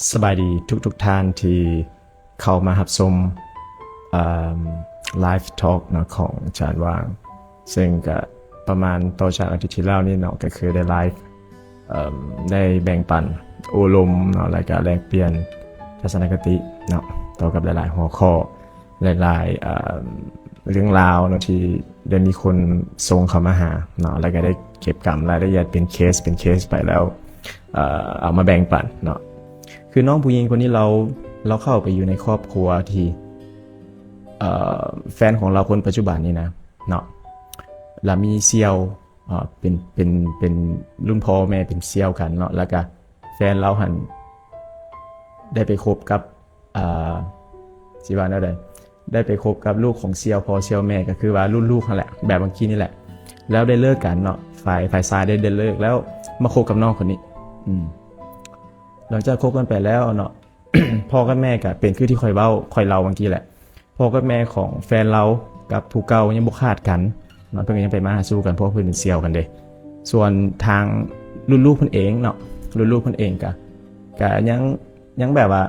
ສະບາຍດີທຸກໆທ່ານທີ່ເຂົ້າມາຮັບຊົມ ເອີ່ມ live talk ເນາະ ຂອງອາຈານຫວ່າງ ເຊິ່ງກະປະມານຕໍ່ຈາກອາທິດທີ່ແລ້ວນີ້ເນາະ ກະຄືໄດ້ live ເອີ່ມ ໄດ້ແບ່ງປັນໂອ້ລົມເນາະ ແລະກະແລກປ່ຽນທັດສະນະຄະຕິເນາະ ຕໍ່ກັບຫຼາຍໆຫົວຂໍ້ ຫຼາຍໆ ເອີ່ມ ເລື່ອງລາວເນາະ ທີ່ໄດ້ມີຄົນສົ່ງເຂົ້າມາຫາເນາະ ແລະກະໄດ້ເກັບກຳລາຍລະອຽດເປັນເຄສ ເປັນເຄສໄປ ແລ້ວ ເອີ່ມ ເອົາມາແບ່ງປັນເນາະ. ຄືນ້ອງຜູ້ຍິງຄົນນີ້ລາວ ລາວເຂົ້າໄປຢູ່ໃນຄອບຄົວທີ່ ເອີ່ມ ແຟນຂອງລາວຄົນປັດຈຸບັນນີ້ນະເນາະ ລາວມີສ່ຽວ ເອີ່ມ ເປັນ ເປັນ ເປັນລຸ້ນພໍ່ແມ່ເປັນສ່ຽວກັນເນາະ ແລ້ວກະແຟນລາວຫັ້ນໄດ້ໄປຄົບກັບ ເອີ່ມ ຊິວ່າແນວໃດ ໄດ້ໄປຄົບກັບລູກຂອງສ່ຽວພໍ່ສ່ຽວແມ່ ກະຄືວ່າລຸ້ນລູກຫັ້ນແຫຼະ ແບບບາງທີນີ້ແຫຼະ ແລ້ວໄດ້ເລີກກັນເນາະ ຝ່າຍ ຝ່າຍຊາຍໄດ້ ໄດ້ເລີກ ແລ້ວມາຄົບກັບນ້ອງຄົນນີ້. ອືມ ຫຼັງຈາກຄົບກັນໄປແລ້ວເນາະ ພໍ່ກັບແມ່ກະເປັນຄືທີ່ຂ້ອຍເວົ້າ ຂ້ອຍເລົ່າບາງທີແຫຼະ ພໍ່ກັບແມ່ຂອງແຟນລາວກັບຜູ້ເກົ່າຍັງບໍ່ຂາດກັນເນາະ ເພິ່ນກະຍັງໄປມາຫາສູ່ກັນ ເພາະເພິ່ນເປັນສ່ຽວກັນເດ້. ສ່ວນທາງລຸ້ນລູກເພິ່ນເອງເນາະ ລຸ້ນລູກເພິ່ນເອງກະ ກະຍັງ ຍັງແບບວ່າ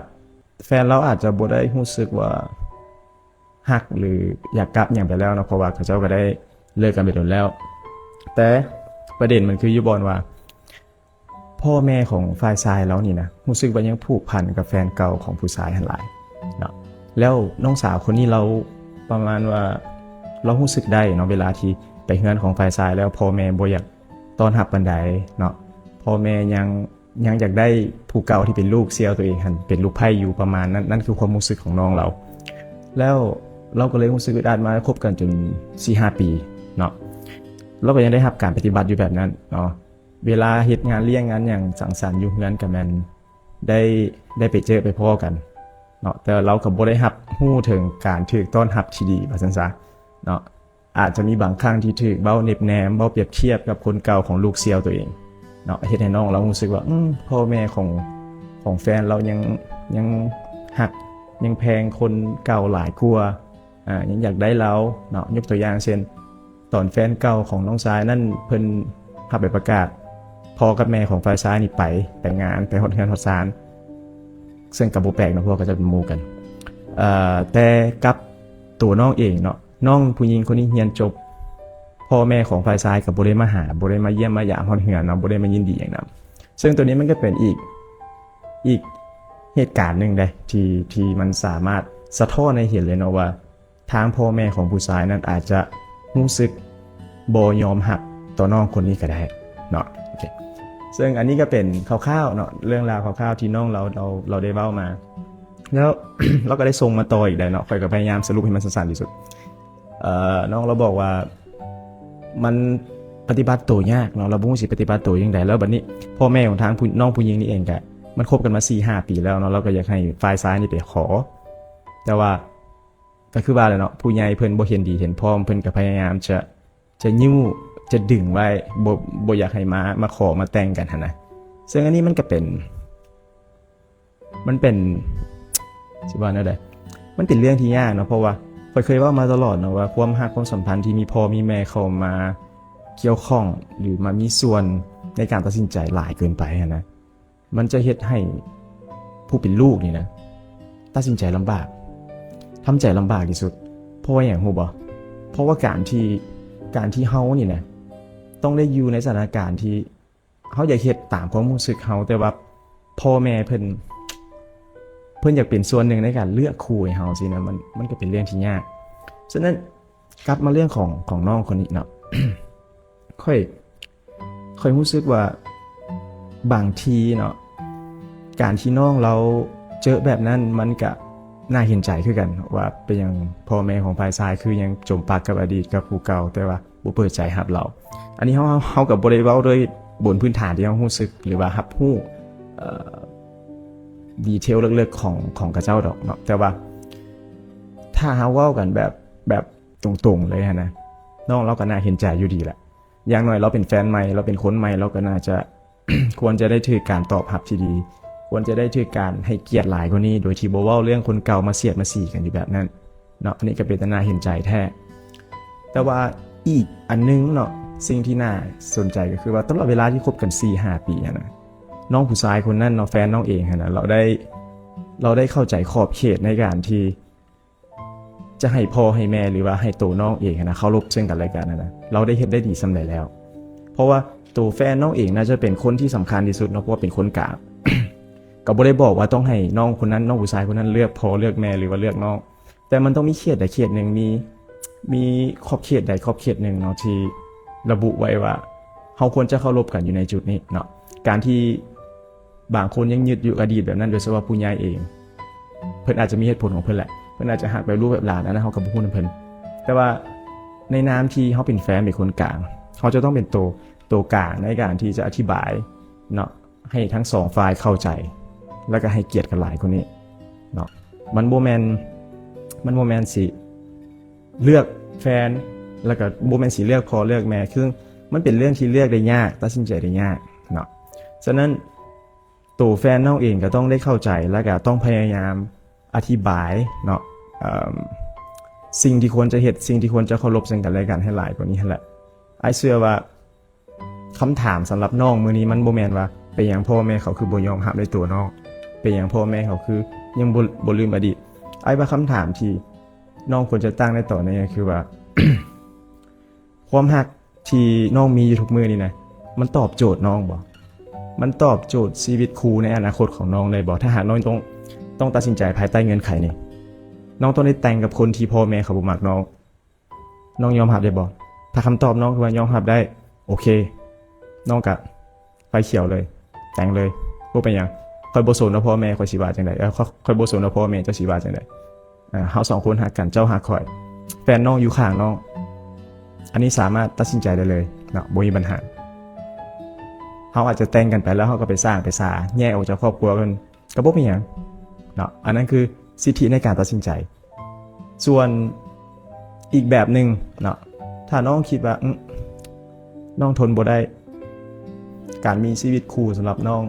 ແຟນລາວອາດຈະບໍ່ໄດ້ຮູ້ສຶກວ່າຮັກ ຫຼື ຢາກກັບຫຍັງໄປແລ້ວເນາະ ເພາະວ່າເຂົາເຈົ້າກະໄດ້ເລີກກັນໄປດົນແລ້ວ. ແຕ່ປະເດັນມັນຄືຢູ່ບ່ອນວ່າ ພໍ່ແມ່ຂອງຝ່າຍຊາຍລາວນີ້ນະ ຮູ້ສຶກວ່າຍັງຜູກພັນກັບແຟນເກົ່າຂອງຜູ້ຊາຍຫັ້ນຫຼາຍເນາະ. ແລ້ວນ້ອງສາວຄົນນີ້ລາວປະມານວ່າ ລາວຮູ້ສຶກໄດ້ເນາະ ເວລາທີ່ໄປເຮືອນຂອງຝ່າຍຊາຍແລ້ວ ພໍ່ແມ່ບໍ່ຢາກຕ້ອນຮັບປານໃດເນາະ ພໍ່ແມ່ຍັງ ຍັງຢາກໄດ້ຜູ້ເກົ່າທີ່ເປັນລູກສ່ຽວໂຕເອງຫັ້ນເປັນລູກໃພ້ຢູ່ ປະມານນັ້ນ. ນັ້ນຄືຄວາມຮູ້ສຶກຂອງນ້ອງລາວ ແລ້ວລາວກະເລີຍຮູ້ສຶກອຶດອັດມາ ຄົບກັນຈົນສີ່ຫ້າປີເນາະ ລາວກະຍັງໄດ້ຮັບການປະຕິບັດຢູ່ແບບນັ້ນເນາະ. ເວລາເຮັດງານລ້ຽງງານຫຍັງສັງສັນຢູ່ເຮືອນກະແມ່ນໄດ້ ໄດ້ໄປເຈີໄປພໍ້ກັນເນາະ ແຕ່ລາວກະບໍ່ໄດ້ຮັບຮູ້ເຖິງການຖືກຕ້ອນຮັບທີ່ດີວ່າຊັ້ນຊະເນາະ. ອາດຈະມີບາງຄັ້ງທີ່ຖືກເວົ້າເນັບແນມ ເວົ້າປຽບທຽບກັບຄົນເກົ່າຂອງລູກສ່ຽວໂຕເອງເນາະ ເຮັດໃຫ້ນ້ອງລາວຮູ້ສຶກວ່າ ອືມ ພໍ່ແມ່ຂອງ ຂອງແຟນລາວຍັງ ຍັງຮັກ ຍັງແພງຄົນເກົ່າຫຼາຍກວ່າ ອາ ຍັງຢາກໄດ້ລາວເນາະ. ຍົກຕົວຢ່າງເຊັ່ນ ຕອນແຟນເກົ່າຂອງນ້ອງຊາຍນັ້ນ ເພິ່ນຮັບໃບປະກາດພໍ່ກັບແມ່ຂອງຝ່າຍຊາຍນີ້ໄປ ໄປງານ ໄປຮອດເຮືອນຮອດຊານ ເຊິ່ງກະບໍ່ແປກເນາະ ເພາະວ່າເຂົາເຈົ້າເປັນໝູ່ກັນ. ເອີ່ ແຕ່ກັບໂຕນ້ອງເອງເນາະ ນ້ອງຜູ້ຍິງຄົນນີ້ຮຽນຈົບ ພໍ່ແມ່ຂອງຝ່າຍຊາຍກະບໍ່ໄດ້ມາຫາ ບໍ່ໄດ້ມາຢ້ຽມມາຢາມຮອດເຮືອນເນາະ ບໍ່ໄດ້ມາຍິນດີຫຍັງນຳ. ເຊິ່ງໂຕນີ້ມັນກະເປັນອີກ ອີກເຫດການໜຶ່ງເດ້ ທີ່ ທີ່ມັນສາມາດສະທ້ອນໃຫ້ເຫັນເລີຍເນາະວ່າ ທາງພໍ່ແມ່ຂອງຜູ້ຊາຍນັ້ນອາດຈະຮູ້ສຶກບໍ່ຍອມຮັບຕໍ່ນ້ອງຄົນນີ້ກະໄດ້ເນາະ. ໂອເຄ ເຊິ່ງອັນນີ້ກະເປັນຄ່າວໆເນາະ ເລື່ອງລາວຄ່າວໆທີ່ນ້ອງລາວ ລາວ ລາວໄດ້ເວົ້າມາ ແລ້ວລາວກະໄດ້ສົ່ງມາຕໍ່ອີກໄດ໋ເນາະ. ຂ້ອຍກະພະຍາຍາມສະຫຼຸບໃຫ້ມັນສັ້ນໆທີ່ສຸດ. ເອີ່ ນ້ອງລາວບອກວ່າ ມັນປະຕິບັດໂຕຍາກເນາະ ລາວບໍ່ຮູ້ຊິປະຕິບັດໂຕຈັ່ງໃດ. ແລ້ວບາດນີ້ພໍ່ແມ່ຂອງທາງຜູ້ ນ້ອງຜູ້ຍິງນີ້ເອງກະ ມັນຄົບກັນມາສີ່ຫ້າປີແລ້ວເນາະ ລາວກະຢາກໃຫ້ຝ່າຍຊາຍນີ້ໄປຂໍ ແຕ່ວ່າ ກະຄືວ່າແຫຼະເນາະ ຜູ້ໃຫຍ່ເພິ່ນບໍ່ເຫັນດີເຫັນພ້ອມ ເພິ່ນກະພະຍາຍາມຈະ ຈະຍູ້ ຈະດຶງໄວ້ ບໍ່ ບໍ່ຢາກໃຫ້ມາ ມາຂໍມາແຕ່ງກັນຫັ້ນນະ. ເຊິ່ງອັນນີ້ມັນກະເປັນ ມັນເປັນ ຊິວ່າແນວໃດ ມັນເປັນເລື່ອງທີ່ຍາກເນາະ ເພາະວ່າຂ້ອຍເຄີຍເວົ້າມາຕະຫຼອດເນາະວ່າ ຄວາມຮັກຄວາມສຳພັນທີ່ມີພໍ່ມີແມ່ເຂົ້າມາກ່ຽວຂ້ອງ ຫຼື ມາມີສ່ວນໃນການຕັດສິນໃຈຫຼາຍເກີນໄປຫັ້ນນະ ມັນຈະເຮັດໃຫ້ຜູ້ເປັນລູກນີ້ນະ ຕັດສິນໃຈລຳບາກ ທຳໃຈລຳບາກທີ່ສຸດ. ເພາະວ່າຫຍັງຮູ້ບໍ່? ເພາະວ່າການທີ່ ການທີ່ເຮົານີ້ນະ ຕ້ອງໄດ້ຢູ່ໃນສະຖານະການທີ່ ເຮົາຢາກເຮັດຕາມຄວາມຮູ້ສຶກເຮົາ ແຕ່ວ່າພໍ່ແມ່ເພິ່ນ ເພິ່ນຢາກເປັນສ່ວນໜຶ່ງໃນການເລືອກຄູ່ໃຫ້ເຮົາຊີ້ນະ ມັນ ມັນກະເປັນເລື່ອງທີ່ຍາກ. ສະນັ້ນ ກັບມາເລື່ອງຂອງ ຂອງນ້ອງຄົນນີ້ເນາະ ຂ້ອຍ ຂ້ອຍຮູ້ສຶກວ່າບາງທີເນາະ ການທີ່ນ້ອງລາວເຈີແບບນັ້ນ ມັນກະໜ້າເຫັນໃຈຄືກັນ ວ່າເປັນຫຍັງພໍ່ແມ່ຂອງຝ່າຍຊາຍຄືຍັງຈົມປັກກັບອະດີດ ກັບຜູ້ເກົ່າ ແຕ່ວ່າ ບໍ່ເປີດໃຈຮັບລາວ. ອັນນີ້ເຮົາ ເຮົາກະບໍ່ໄດ້ເວົ້າໂດຍບົນພື້ນຖານທີ່ເຮົາຮູ້ສຶກ ຫຼືວ່າຮັບຮູ້ ເອີ່ detail ເລິກໆຂອງ ຂອງເຂົາເຈົ້າດອກເນາະ ແຕ່ວ່າ ຖ້າເຮົາເວົ້າກັນແບບ ແບບຕົງໆເລີຍຫັ້ນນະ ນ້ອງລາວກະໜ້າເຫັນໃຈຢູ່ດີແຫຼະ. ຢ່າງໜ້ອຍລາວເປັນແຟນໃໝ່ ລາວເປັນຄົນໃໝ່ ລາວກະໜ້າຈະ ຄວນຈະໄດ້ຖືກການຕອບຮັບທີ່ດີ ຄວນຈະໄດ້ຖືກການໃຫ້ກຽດຫຼາຍກວ່ານີ້ ໂດຍທີ່ບໍ່ເວົ້າເລື່ອງຄົນເກົ່າມາສຽດມາສີກັນຢູ່ແບບນັ້ນເນາະ. ອັນນີ້ກະເປັນຕາໜ້າເຫັນໃຈແທ້. ແຕ່ວ່າອີກອັນໜຶ່ງເນາະ ສິ່ງທີ່ໜ້າສົນໃຈກະຄືວ່າ ຕະຫຼອດເວລາທີ່ຄົບກັນສີ່ຫ້າປີຫັ້ນນະ ນ້ອງຜູ້ຊາຍຄົນນັ້ນເນາະ ແຟນນ້ອງເອງຫັ້ນນະ ລາວໄດ້ ລາວໄດ້ເຂົ້າໃຈຂອບເຂດໃນການທີ່ຈະໃຫ້ພໍ່ໃຫ້ແມ່ ຫຼືວ່າໃຫ້ໂຕນ້ອງເອງຫັ້ນນະ ເຄົາລົບເຊິ່ງກັນແລະກັນຫັ້ນນະ ລາວໄດ້ເຮັດໄດ້ດີສ່ຳໃດແລ້ວ. ເພາະວ່າໂຕແຟນນ້ອງເອງໜ້າຈະເປັນຄົນທີ່ສຳຄັນທີ່ສຸດເນາະ ເພາະວ່າເປັນຄົນກາງ ກໍບໍ່ໄດ້ບອກວ່າຕ້ອງໃຫ້ນ້ອງຄົນນັ້ນ ນ້ອງຜູ້ຊາຍຄົນນັ້ນເລືອກພໍ່ເລືອກແມ່ ຫຼືວ່າເລືອກນ້ອງ ແຕ່ມັນຕ້ອງມີເຂດໃດເຂດໜຶ່ງ ມີ ມີຂອບເຂດໃດຂອບເຂດໜຶ່ງເນາະ ທີ່ລະບຸໄວ້ວ່າເຮົາຄວນຈະເຄົາລົບກັນຢູ່ໃນຈຸດນີ້ເນາະ. ການທີ່ບາງຄົນຍັງຍຶດຢູ່ອະດີດແບບນັ້ນ ໂດຍສະເພາະຜູ້ໃຫຍ່ເອງ ເພິ່ນອາດຈະມີເຫດຜົນຂອງເພິ່ນແຫຼະ ເພິ່ນອາດຈະຮັກແບບລູກແບບຫຼານ ອັນນັ້ນເຮົາກໍບໍ່ຮູ້ນຳເພິ່ນ. ແຕ່ວ່າໃນນາມທີ່ເຮົາເປັນແຟນ ເປັນຄົນກາງ ເຮົາຈະຕ້ອງເປັນໂຕ ໂຕກາງໃນການທີ່ຈະອະທິບາຍເນາະ ໃຫ້ທັງສອງຝ່າຍເຂົ້າໃຈ ແລ້ວກໍໃຫ້ກຽດກັນຫຼາຍກວ່ານີ້ເນາະ. ມັນບໍ່ແມ່ນ ມັນບໍ່ແມ່ນຊິເລືອກແຟນ ແລ້ວກໍບໍ່ແມ່ນຊິເລືອກພໍ່ເລືອກແມ່ ຄືມັນເປັນເລື່ອງທີ່ເລືອກໄດ້ຍາກ ຕັດສິນໃຈໄດ້ຍາກເນາະ. ສະນັ້ນ ໂຕແຟນນ້ອງເອງກໍຕ້ອງໄດ້ເຂົ້າໃຈ ແລ້ວກໍຕ້ອງພະຍາຍາມອະທິບາຍເນາະ ເອີ່ມ ສິ່ງທີ່ຄວນຈະເຮັດ ສິ່ງທີ່ຄວນຈະເຄົາລົບເຊິ່ງກັນແລະກັນໃຫ້ຫຼາຍກວ່ານີ້ຫັ້ນແຫຼະ. ອ້າຍເຊື່ອວ່າຄຳຖາມສຳລັບນ້ອງມື້ນີ້ ມັນບໍ່ແມ່ນວ່າ ເປັນຫຍັງພໍ່ແມ່ເຂົາຄືບໍ່ຍອມຮັບໃນຕົວນ້ອງ? ເປັນຫຍັງພໍ່ແມ່ເຂົາຄືຍັງບໍ່ ບໍ່ລືມອະດີດ? ອ້າຍວ່າຄຳຖາມທີ່ນ້ອງຄວນຈະຕັ້ງໃນຕອນນີ້ກໍຄືວ່າ ຄວາມຮັກທີ່ນ້ອງມີຢູ່ທຸກມື້ນີ້ນະ ມັນຕອບໂຈດນ້ອງບໍ່? ມັນຕອບໂຈດຊີວິດຄູ່ໃນອະນາຄົດຂອງນ້ອງໄດ້ບໍ່? ຖ້າຫາກນ້ອງຕ້ອງ ຕ້ອງຕັດສິນໃຈພາຍໃຕ້ເງື່ອນໄຂນີ້ ນ້ອງຕ້ອງໄດ້ແຕ່ງກັບຄົນທີ່ພໍ່ແມ່ເຂົາບໍ່ມັກນ້ອງ ນ້ອງຍອມຮັບໄດ້ບໍ່? ຖ້າຄຳຕອບນ້ອງຄືວ່າຍອມຮັບໄດ້ ໂອເຄ ນ້ອງກະໄຟຂຽວເລີຍ ແຕ່ງເລີຍ ບໍ່ເປັນຫຍັງ ຂ້ອຍບໍ່ສົນວ່າພໍ່ແມ່ຂ້ອຍຊິວ່າຈັ່ງໃດ ເອີ ຂ້ອຍ ຂ້ອຍບໍ່ສົນວ່າພໍ່ແມ່ເຈົ້າຊິວ່າຈັ່ງໃດ. ເຮົາສອງຄົນຮັກກັນ ເຈົ້າຮັກຂ້ອຍ ແຟນນ້ອງຢູ່ຂ້າງນ້ອງ ອັນນີ້ສາມາດຕັດສິນໃຈໄດ້ເລີຍເນາະ ບໍ່ມີບັນຫາ. ເຮົາອາດຈະແຕ່ງກັນໄປແລ້ວ ເຮົາກໍໄປສ້າງໄປສາ ແຍກອອກຈາກຄອບຄົວກັນ ກໍບໍ່ມີຫຍັງເນາະ ອັນນັ້ນຄືສິດທິໃນການຕັດສິນໃຈ. ສ່ວນອີກແບບໜຶ່ງເນາະ ຖ້ານ້ອງຄິດວ່າ ອື ນ້ອງທົນບໍ່ໄດ້ ການມີຊີວິດຄູ່ສຳລັບນ້ອງ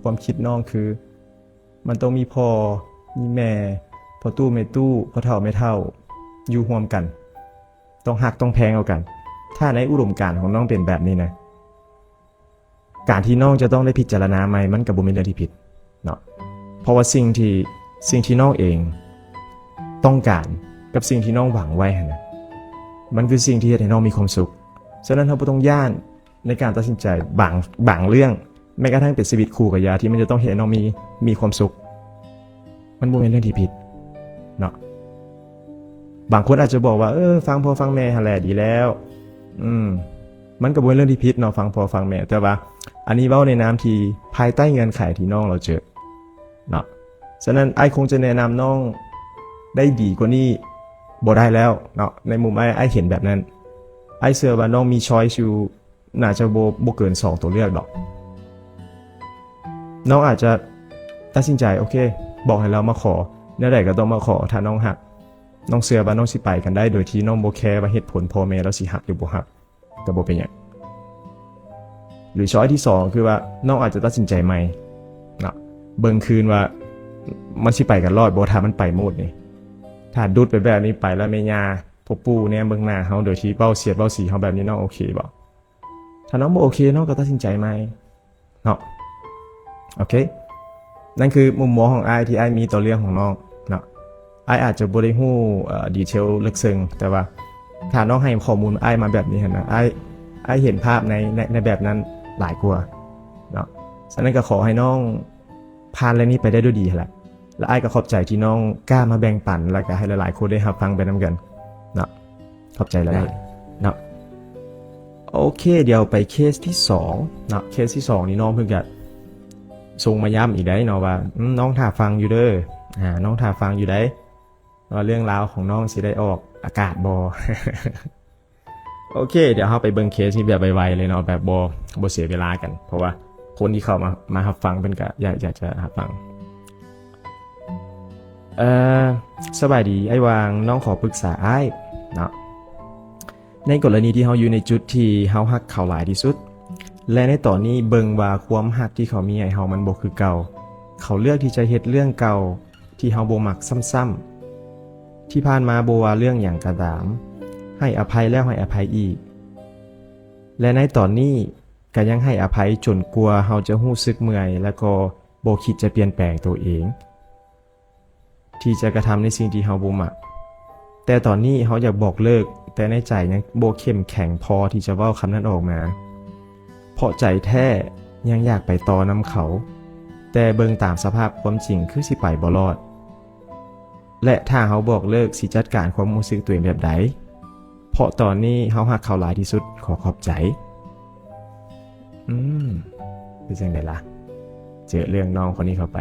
ຄວາມຄິດນ້ອງຄື ມັນຕ້ອງມີພໍ່ມີແມ່ ພໍ່ຕູ້ແມ່ຕູ້ ພໍ່ເຖົ້າແມ່ເຖົ້າ ຢູ່ຮ່ວມກັນ ຕ້ອງຮັກຕ້ອງແພງເອົາກັນ. ຖ້າໃນອຸດົມການຂອງນ້ອງເປັນແບບນີ້ນະ ການທີ່ນ້ອງຈະຕ້ອງໄດ້ພິຈາລະນາໃໝ່ ມັນກໍບໍ່ແມ່ນເລື່ອງທີ່ຜິດເນາະ ເພາະວ່າສິ່ງທີ່ ສິ່ງທີ່ນ້ອງເອງຕ້ອງການ ກັບສິ່ງທີ່ນ້ອງຫວັງໄວ້ຫັ້ນນະ ມັນຄືສິ່ງທີ່ເຮັດໃຫ້ນ້ອງມີຄວາມສຸກ. ສະນັ້ນ ເຮົາບໍ່ຕ້ອງຢ້ານ ໃນການຕັດສິນໃຈບາງ ບາງເລື່ອງ ແມ້ກະທັ່ງເປັນຊີວິດຄູ່ກໍຢ່າ ທີ່ມັນຈະຕ້ອງເຮັດໃຫ້ນ້ອງມີ ມີຄວາມສຸກ ມັນບໍ່ແມ່ນເລື່ອງທີ່ຜິດເນາະ. ບາງຄົນອາດຈະບອກວ່າ ເອີ ຟັງພໍ່ຟັງແມ່ຫັ້ນແຫຼະດີແລ້ວ ອືມ ມັນກໍບໍ່ແມ່ນເລື່ອງທີ່ຜິດເນາະ ຟັງພໍ່ຟັງແມ່ ແຕ່ວ່າອັນນີ້ເວົ້າໃນນາມທີ່ພາຍໃຕ້ເງື່ອນໄຂທີ່ນ້ອງລາວເຈີເນາະ. ສະນັ້ນ ອ້າຍຄົງຈະແນະນຳນ້ອງໄດ້ດີກວ່ານີ້ບໍ່ໄດ້ແລ້ວເນາະ ໃນມຸມອ້າຍ ອ້າຍເຫັນແບບນັ້ນ. ອ້າຍເຊື່ອວ່ານ້ອງມີ choice ຢູ່ ໜ້າຈະບໍ່ ບໍ່ເກີນສອງຕົວເລືອກດອກ. ນ້ອງອາດຈະຕັດສິນໃຈ ໂອເຄ ບອກໃຫ້ລາວມາຂໍ ແນວໃດກໍຕ້ອງມາຂໍ ຖ້ານ້ອງຮັກ ນ້ອງເຊື່ອວ່ານ້ອງຊິໄປກັນໄດ້ ໂດຍທີ່ນ້ອງບໍ່ແຄວ່າເຫດຜົນພໍ່ແມ່ລາວຊິຮັບຫຼືບໍ່ຮັບ ກໍບໍ່ເປັນຫຍັງ. ຫຼື ຊ້ອຍທີສອງ ຄືວ່ານ້ອງອາດຈະຕັດສິນໃຈໃໝ່ເນາະ ເບິ່ງຄືນວ່າມັນຊິໄປກັນລອດບໍ່ ຖ້າມັນໄປໂໝດນີ້ ຖ້າດຸດໄປແບບນີ້ ໄປແລ້ວແມ່ຍ່າພໍ່ປູ່ແນມເບິ່ງໜ້າເຮົາ ໂດຍທີ່ເວົ້າສຽດເວົ້າສີເຮົາແບບນີ້ ນ້ອງໂອເຄບໍ່? ຖ້ານ້ອງບໍ່ໂອເຄ ນ້ອງກໍຕັດສິນໃຈໃໝ່ເນາະ. ໂອເຄ ນັ້ນຄືມຸມມອງຂອງອ້າຍທີ່ອ້າຍມີຕໍ່ເລື່ອງຂອງນ້ອງເນາະ. ອ້າຍອາດຈະບໍ່ໄດ້ຮູ້ ເອີ detail ເລິກເຊິ່ງ ແຕ່ວ່າຖ້ານ້ອງໃຫ້ຂໍ້ມູນອ້າຍມາແບບນີ້ຫັ້ນນະ ອ້າຍ ອ້າຍເຫັນພາບໃນ ໃນ ໃນແບບນັ້ນຫຼາຍກວ່າເນາະ. ສະນັ້ນກໍຂໍໃຫ້ນ້ອງຜ່ານເລື່ອງນີ້ໄປໄດ້ດ້ວຍດີຫັ້ນແຫຼະ ແລະ ອ້າຍກໍຂອບໃຈທີ່ນ້ອງກ້າມາແບ່ງປັນ ແລະ ກໍໃຫ້ຫຼາຍໆຄົນໄດ້ຮັບຟັງໄປນຳກັນເນາະ. ຂອບໃຈຫຼາຍໆເນາະ. ໂອເຄ ດຽວໄປເຄສທີສອງເນາະ. ເຄສທີສອງນີ້ນ້ອງເພິ່ນກະສົ່ງມາຢ້ຳອີກໄດ໋ເນາະວ່າ ອືມ ນ້ອງຖ້າຟັງຢູ່ເດີ ອາ ນ້ອງຖ້າຟັງຢູ່ໄດ໋ ວ່າເລື່ອງລາວຂອງນ້ອງຊິໄດ້ອອກອາກາດບໍ່. ໂອເຄ ດຽວເຮົາໄປເບິ່ງເຄສນີ້ແບບໄວໆເລີຍເນາະ ແບບບໍ່ ບໍ່ເສຍເວລາກັນ ເພາະວ່າຄົນທີ່ເຂົ້າມາ ມາຮັບຟັງເພິ່ນກະຢາກ ຢາກຈະຮັບຟັງ. ເອີ ສະບາຍດີອ້າຍຫວ່າງ ນ້ອງຂໍປຶກສາອ້າຍເນາະ. ໃນກໍລະນີທີ່ເຮົາຢູ່ໃນຈຸດທີ່ເຮົາຮັກເຂົາຫຼາຍທີ່ສຸດ ແລະ ໃນຕອນນີ້ເບິ່ງວ່າຄວາມຮັກທີ່ເຂົາມີໃຫ້ເຮົາມັນບໍ່ຄືເກົ່າ, ເຂົາເລືອກທີ່ຈະເຮັດເລື່ອງເກົ່າທີ່ເຮົາບໍ່ມັກຊ້ຳໆ. ທີ່ຜ່ານມາບໍ່ວ່າເລື່ອງຫຍັງກໍຕາມ, ໃຫ້ອະໄພແລ້ວໃຫ້ອະໄພອີກ. ແລະ ໃນຕອນນີ້ ກໍຍັງໃຫ້ອະໄພຈົນກວ່າເຮົາຈະຮູ້ສຶກເມື່ອຍ ແລະກໍບໍ່ຄິດຈະປ່ຽນແປງໂຕເອງ ທີ່ຈະກະທຳໃນສິ່ງທີ່ເຮົາບໍ່ມັກ. ແຕ່ຕອນນີ້ເຮົາຢາກບອກເລີກ, ແຕ່ໃນໃຈຍັງບໍ່ເຂັ້ມແຂງພໍທີ່ຈະເວົ້າຄຳນັ້ນອອກມາ, ເພາະໃຈແທ້ຍັງຢາກໄປຕໍ່ນຳເຂົາ, ແຕ່ເບິ່ງຕາມສະພາບຄວາມຈິງຄືຊິໄປບໍ່ລອດ. ແລະ ຖ້າເຮົາບອກເລີກ, ຊິຈັດການຄວາມຮູ້ສຶກຕົວເອງແບບໃດ? ເພາະຕອນນີ້ເຮົາຮັກເຂົາຫຼາຍທີ່ສຸດ. ຂໍຂອບໃຈ. ອືມ ເປັນຈັ່ງໃດລະ? ເຈີເລື່ອງນ້ອງຄົນນີ້ເຂົ້າໄປ.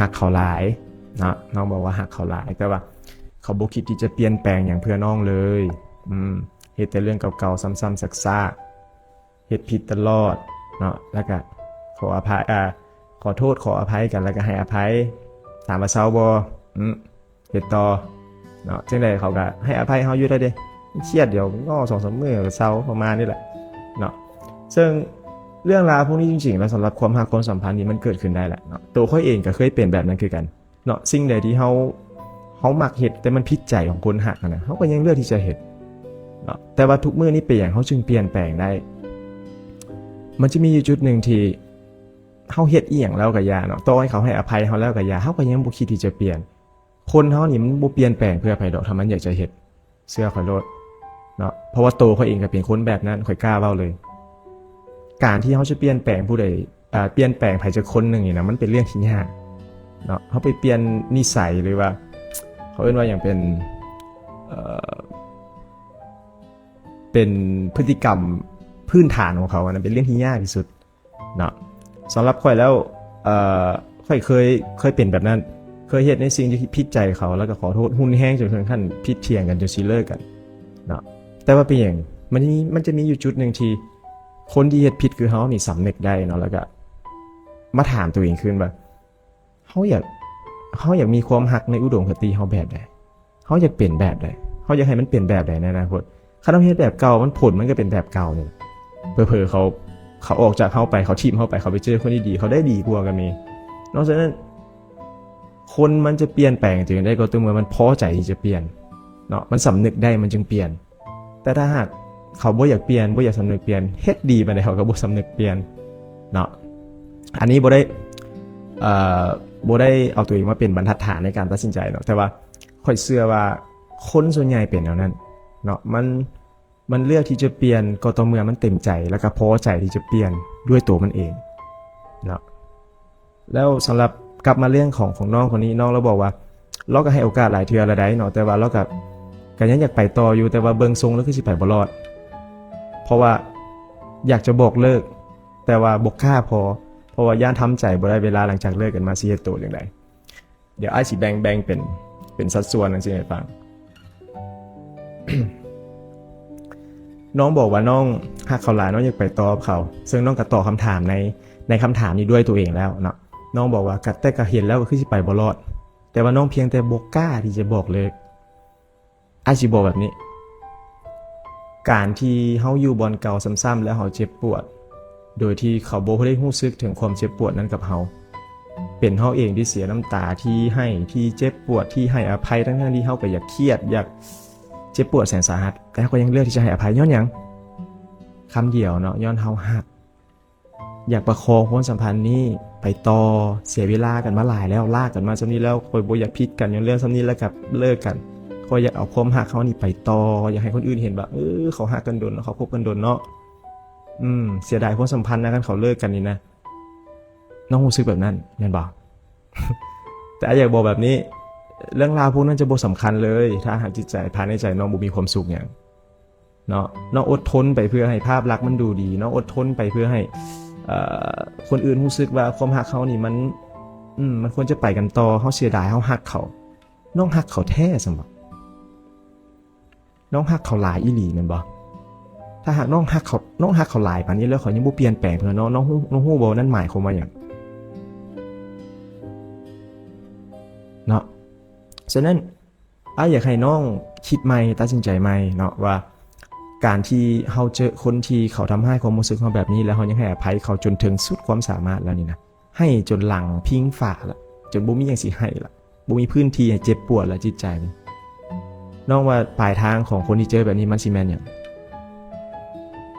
ຮັກເຂົາຫຼາຍເນາະ, ນ້ອງບອກວ່າຮັກເຂົາຫຼາຍ, ແຕ່ວ່າເຂົາບໍ່ຄິດທີ່ຈະປ່ຽນແປງຫຍັງເພື່ອນ້ອງເລີຍ. ອືມ ເຮັດແຕ່ເລື່ອງເກົ່າໆ ຊ້ຳໆ ຊາກໆ, ເຮັດຜິດຕະຫຼອດເນາະ, ແລ້ວກະຂໍອະໄພ, ອາ ຂໍໂທດ ຂໍອະໄພກັນ ແລ້ວກະໃຫ້ອະໄພ. ຖາມວ່າເຊົາບໍ່? ອືມ ເຮັດຕໍ່ເນາະ. ຈັ່ງໃດເຂົາກະໃຫ້ອະໄພເຮົາຢູ່ແລ້ວເດ້, ຄຽດດຽວງໍສອງສາມມື້ກໍເຊົາ ປະມານນີ້ແຫຼະເນາະ. ເຊິ່ງເລື່ອງລາວພວກນີ້ຈິງໆ ແລ້ວສຳລັບຄວາມຮັກຄວາມສຳພັນນີ້ ມັນເກີດຂຶ້ນໄດ້ແຫຼະເນາະ. ໂຕຂ້ອຍເອງກໍເຄີຍເປັນແບບນັ້ນຄືກັນເນາະ. ສິ່ງໃດທີ່ເຮົາ, ເຮົາມັກເຮັດ ແຕ່ມັນຜິດໃຈຂອງຄົນຮັກຫັ້ນນະ, ເຮົາກໍຍັງເລືອກທີ່ຈະເຮັດເນາະ. ແຕ່ວ່າທຸກມື້ນີ້ເປັນຫຍັງເຮົາຈຶ່ງປ່ຽນແປງໄດ້? ມັນຈະມີຢູ່ຈຸດໜຶ່ງທີ່ເຮົາເຮັດອີ່ຫຍັງແລ້ວກໍຢ່າເນາະ, ຕໍ່ໃຫ້ເຂົາໃຫ້ອະໄພເຮົາແລ້ວກໍຢ່າ, ເຮົາກໍຍັງບໍ່ຄິດທີ່ຈະປ່ຽນ. ຄົນເຮົານີ້ມັນບໍ່ປ່ຽນແປງເພື່ອໃຜດອກ ຖ້າມັນຢາກຈະເຮັດ. ເຊື່ອຂ້ອຍໂລດເນາະ, ເພາະວ່າໂຕຂ້ອຍເອງກໍເປັນຄົນແບບນັ້ນ, ຂ້ອຍກ້າເວົ້າເລີຍ. ການທີ່ເຮົາຈະປ່ຽນແປງຜູ້ໃດ, ເອີ, ປ່ຽນແປງໃຜຈັກຄົນໜຶ່ງນີ້ນະ, ມັນເປັນເລື່ອງທີ່ຍາກເນາະ. ເຮົາໄປປ່ຽນນິໄສ ຫຼືວ່າເຂົາເອີ້ນວ່າຫຍັງ, ເປັນ, ເອີ, ເປັນພຶດຕິກຳພື້ນຖານຂອງເຂົາ, ອັນນັ້ນເປັນເລື່ອງທີ່ຍາກທີ່ສຸດ. ເນາະ. ສຳລັບຂ້ອຍແລ້ວ, ເອີ, ຂ້ອຍເຄີຍ, ເຄີຍເປັນແບບນັ້ນ, ເຄີຍເຮັດໃນສິ່ງທີ່ຜິດໃຈເຂົາ ແລ້ວກໍຂໍໂທດຮຸນແຮງຈົນເຖິງຂັ້ນຜິດຖຽງກັນ ຈົນຊິເລີກກັນເນາະ. ແຕ່ວ່າເປັນຫຍັງ? ມັນ, ມັນຈະມີຢູ່ຈຸດໜຶ່ງທີ່ຄົນທີ່ເຮັດຜິດຄືເຮົານີ້ສຳນຶກໄດ້ເນາະ, ແລ້ວກໍມາຖາມຕົວເອງຄືນວ່າ ເຮົາຢາກ, ເຮົາຢາກມີຄວາມຮັກໃນອຸດົມຄະຕິເຮົາແບບໃດ? ເຮົາຢາກເປັນແບບໃດ? ເຮົາຢາກໃຫ້ມັນເປັນແບບໃດໃນອະນາຄົດ? ຄັນເຮົາເຮັດແບບເກົ່າ, ມັນ, ຜົນມັນກໍເປັນແບບເກົ່ານີ້ແຫຼະ. ເຜີໆເຂົາ, ເຂົາອອກຈາກເຮົາໄປ, ເຂົາຖິ້ມເຮົາໄປ, ເຂົາໄປເຈີຄົນທີ່ດີ, ເຂົາໄດ້ດີກວ່າກໍມີເນາະ. ສະນັ້ນ ຄົນມັນຈະປ່ຽນແປງຕົວເອງໄດ້ກໍຕໍ່ເມື່ອມັນພໍໃຈທີ່ຈະປ່ຽນເນາະ, ມັນສຳນຶກໄດ້ ມັນຈຶ່ງປ່ຽນ. ແຕ່ຖ້າຫາກເຂົາບໍ່ຢາກປ່ຽນ, ບໍ່ຢາກສຳນຶກປ່ຽນ, ເຮັດດີປານໃດເຂົາກໍບໍ່ສຳນຶກປ່ຽນເນາະ. ອັນນີ້ບໍ່ໄດ້, ເອີ, ບໍ່ໄດ້ເອົາຕົວເອງມາເປັນບັນທັດຖານໃນການຕັດສິນໃຈເນາະ, ແຕ່ວ່າຂ້ອຍເຊື່ອວ່າຄົນສ່ວນໃຫຍ່ເປັນແນວນັ້ນເນາະ. ມັນ, ມັນເລືອກທີ່ຈະປ່ຽນກໍຕໍ່ເມື່ອມັນເຕັມໃຈ ແລ້ວກໍພໍໃຈທີ່ຈະປ່ຽນດ້ວຍຕົວມັນເອງເນາະ. ແລ້ວສຳລັບ ກັບມາເລື່ອງຂອງ, ຂອງນ້ອງຄົນນີ້, ນ້ອງລາວບອກວ່າລາວກໍໃຫ້ໂອກາດຫຼາຍເທື່ອແລ້ວໃດ໋ເນາະ, ແຕ່ວ່າລາວກໍ, ກໍຍັງຢາກໄປຕໍ່ຢູ່, ແຕ່ວ່າເບິ່ງຊົງແລ້ວຄືຊິໄປບໍ່ລອດ, ເພາະວ່າຢາກຈະບອກເລີກ ແຕ່ວ່າບໍ່ກ້າພໍ, ເພາະວ່າຢ້ານທຳໃຈບໍ່ໄດ້, ເວລາຫຼັງຈາກເລີກກັນມາຊິເຮັດໂຕຈັ່ງໃດ. ດຽວອ້າຍຊິແບ່ງ, ແບ່ງເປັນ, ເປັນສັດສ່ວນຈັ່ງຊີ້ໃຫ້ຟັງ. ນ້ອງບອກວ່ານ້ອງຮັກເຂົາຫຼາຍ, ນ້ອງຢາກໄປຕໍ່ກັບເຂົາ, ເຊິ່ງນ້ອງກໍຕອບຄຳຖາມໃນ, ໃນຄຳຖາມນີ້ດ້ວຍຕົວເອງແລ້ວເນາະ. ນ້ອງບອກວ່າ ກໍ, ແຕ່ກໍເຫັນແລ້ວກໍຄືຊິໄປບໍ່ລອດ, ແຕ່ວ່ານ້ອງພຽງແຕ່ບໍ່ກ້າທີ່ຈະບອກເລີກ. ອ້າຍຊິບອກແບບນີ້, ການທີ່ເຮົາຢູ່ບ່ອນເກົ່າຊ້ຳໆ ແລ້ວເຮົາເຈັບປວດ ໂດຍທີ່ເຂົາບໍ່ໄດ້ຮູ້ສຶກເຖິງຄວາມເຈັບປວດນັ້ນກັບເຮົາ, ເປັນເຮົາເອງທີ່ເສຍນ້ຳຕາ, ທີ່ໄຫ້, ທີ່ເຈັບປວດ, ທີ່ໃຫ້ອະໄພ, ທັງໆທີ່ເຮົາກໍຢາກຄຽດ, ຢາກເຈັບປວດແສນສາຫັດ, ແຕ່ເຮົາກໍຍັງເລືອກທີ່ຈະໃຫ້ອະໄພ. ຍ້ອນຫຍັງ? ຄຳດຽວເນາະ, ຍ້ອນເຮົາຮັກ. ຢາກປະຄອງຄວາມສຳພັນນີ້ໄປຕໍ່, ເສຍເວລາກັນມາຫຼາຍແລ້ວ, ລາກກັນມາສ່ຳນີ້ແລ້ວ, ຂ້ອຍບໍ່ຢາກຜິດກັນຍ້ອນເລື່ອງສ່ຳນີ້ແລ້ວກໍເລີກກັນ. ຂ້ອຍຢາກເອົາຄວາມຮັກເຮົານີ້ໄປຕໍ່, ຢາກໃຫ້ຄົນອື່ນເເຫັນວ່າ ເອີ ເຂົາຮັກກັນດົນ, ເຂົາຄົບກັນດົນເນາະ. ອືມ, ເສຍດາຍຄວາມສຳພັນນະ, ຄັນເຂົາເລີກກັນນີ້ນະ. ນ້ອງຮູ້ສຶກແບບນັ້ນແມ່ນບໍ່? ແຕ່ອ້າຍຢາກບອກແບບນີ້, ເລື່ອງລາວພວກນັ້ນຈະບໍ່ສຳຄັນເລີຍ ຖ້າຫາກຈິດໃຈ, ພາຍໃນໃຈນ້ອງບໍ່ມີຄວາມສຸກຫຍັງ. ເນາະ, ນ້ອງອົດທົນໄປເພື່ອໃຫ້ພາບລັກມັນດູດີ, ນ້ອງອົດທົນໄປເພື່ອໃຫ້, ເອີ, ຄົນອື່ນຮູ້ສຶກວ່າຄວາມຮັກເຮົານີ້ມັນ, ອືມ, ມັນຄວນຈະໄປກັນຕໍ່, ເຮົາເສຍດາຍເຮົາຮັກເຂົາ. ນ້ອງຮັກເຂົາແທ້ຊັ້ນບໍ? ນ້ອງຮັກເຂົາຫຼາຍອີ່ຫຼີແມ່ນບໍ່? ຖ້າຫາກນ້ອງຮັກເຂົາ, ນ້ອງຮັກເຂົາຫຼາຍປານນີ້ແລ້ວ ເຂົາຍັງບໍ່ປ່ຽນແປງເພິ່ນເນາະ, ນ້ອງຮູ້, ນ້ອງຮູ້ບໍ່ວ່ານັ້ນໝາຍຄວາມວ່າຫຍັງ? ເນາະ, ສະນັ້ນ ອ້າຍຢາກໃຫ້ນ້ອງຄິດໃໝ່, ຕັດສິນໃຈໃໝ່ເນາະ ວ່າການທີ່ເຮົາເຈີຄົນທີ່ເຂົາທຳຮ້າຍຄວາມຮູ້ສຶກເຮົາແບບນີ້ ແລ້ວເຮົາຍັງໃຫ້ອະໄພເຂົາຈົນເຖິງສຸດຄວາມສາມາດແລ້ວນີ້ນະ, ໃຫ້ຈົນຫຼັງພິງຝາລະ, ຈົນບໍ່ມີຫຍັງຊິໃຫ້ລະ, ບໍ່ມີພື້ນທີ່ໃຫ້ເຈັບປວດລະຈິດໃຈ. ນ້ອງວ່າປາຍທາງຂອງຄົນທີ່ເຈີແບບນີ້ມັນຊິແມ່ນຫຍັງ?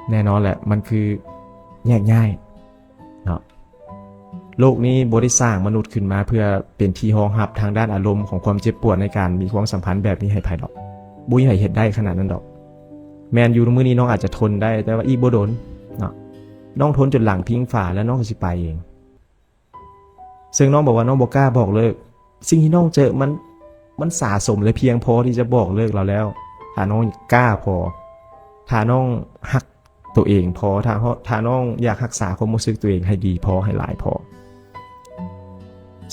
ແນ່ນອນແຫຼະ ມັນຄືແຍກຍ້າຍເນາະ. ໂລກນີ້ບໍ່ໄດ້ສ້າງມະນຸດຂຶ້ນມາເພື່ອເປັນທີ່ຮອງຮັບທາງດ້ານອາລົມຂອງຄວາມເຈັບປວດໃນການມີຄວາມສຳພັນແບບນີ້ໃຫ້ໃຜດອກ. ບໍ່ມີໃຜເຮັດໄດ້ຂະໜາດນັ້ນດອກ. ແມ່ນຢູ່ ມື້ນີ້ນ້ອງອາດຈະທົນໄດ້, ແຕ່ວ່າອີກບໍ່ດົນເນາະ ນ້ອງທົນຈົນຫຼັງພິງຝາແລ້ວ ນ້ອງກໍຊິໄປເອງ. ເຊິ່ງນ້ອງບອກວ່ານ້ອງບໍ່ກ້າບອກເລີກ. ສິ່ງທີ່ນ້ອງເຈີມັນ ມັນສະສົມ ແລະ ພຽງພໍທີ່ຈະບອກເລີກລາວແລ້ວ. ຖ້ານ້ອງກ້າພໍ, ຖ້ານ້ອງຮັກໂຕເອງພໍ, ຖ້າ ຖ້ານ້ອງຢາກຮັກສາຄວາມຮູ້ສຶກໂຕເອງໃຫ້ດີພໍ, ໃຫ້ຫຼາຍພໍ.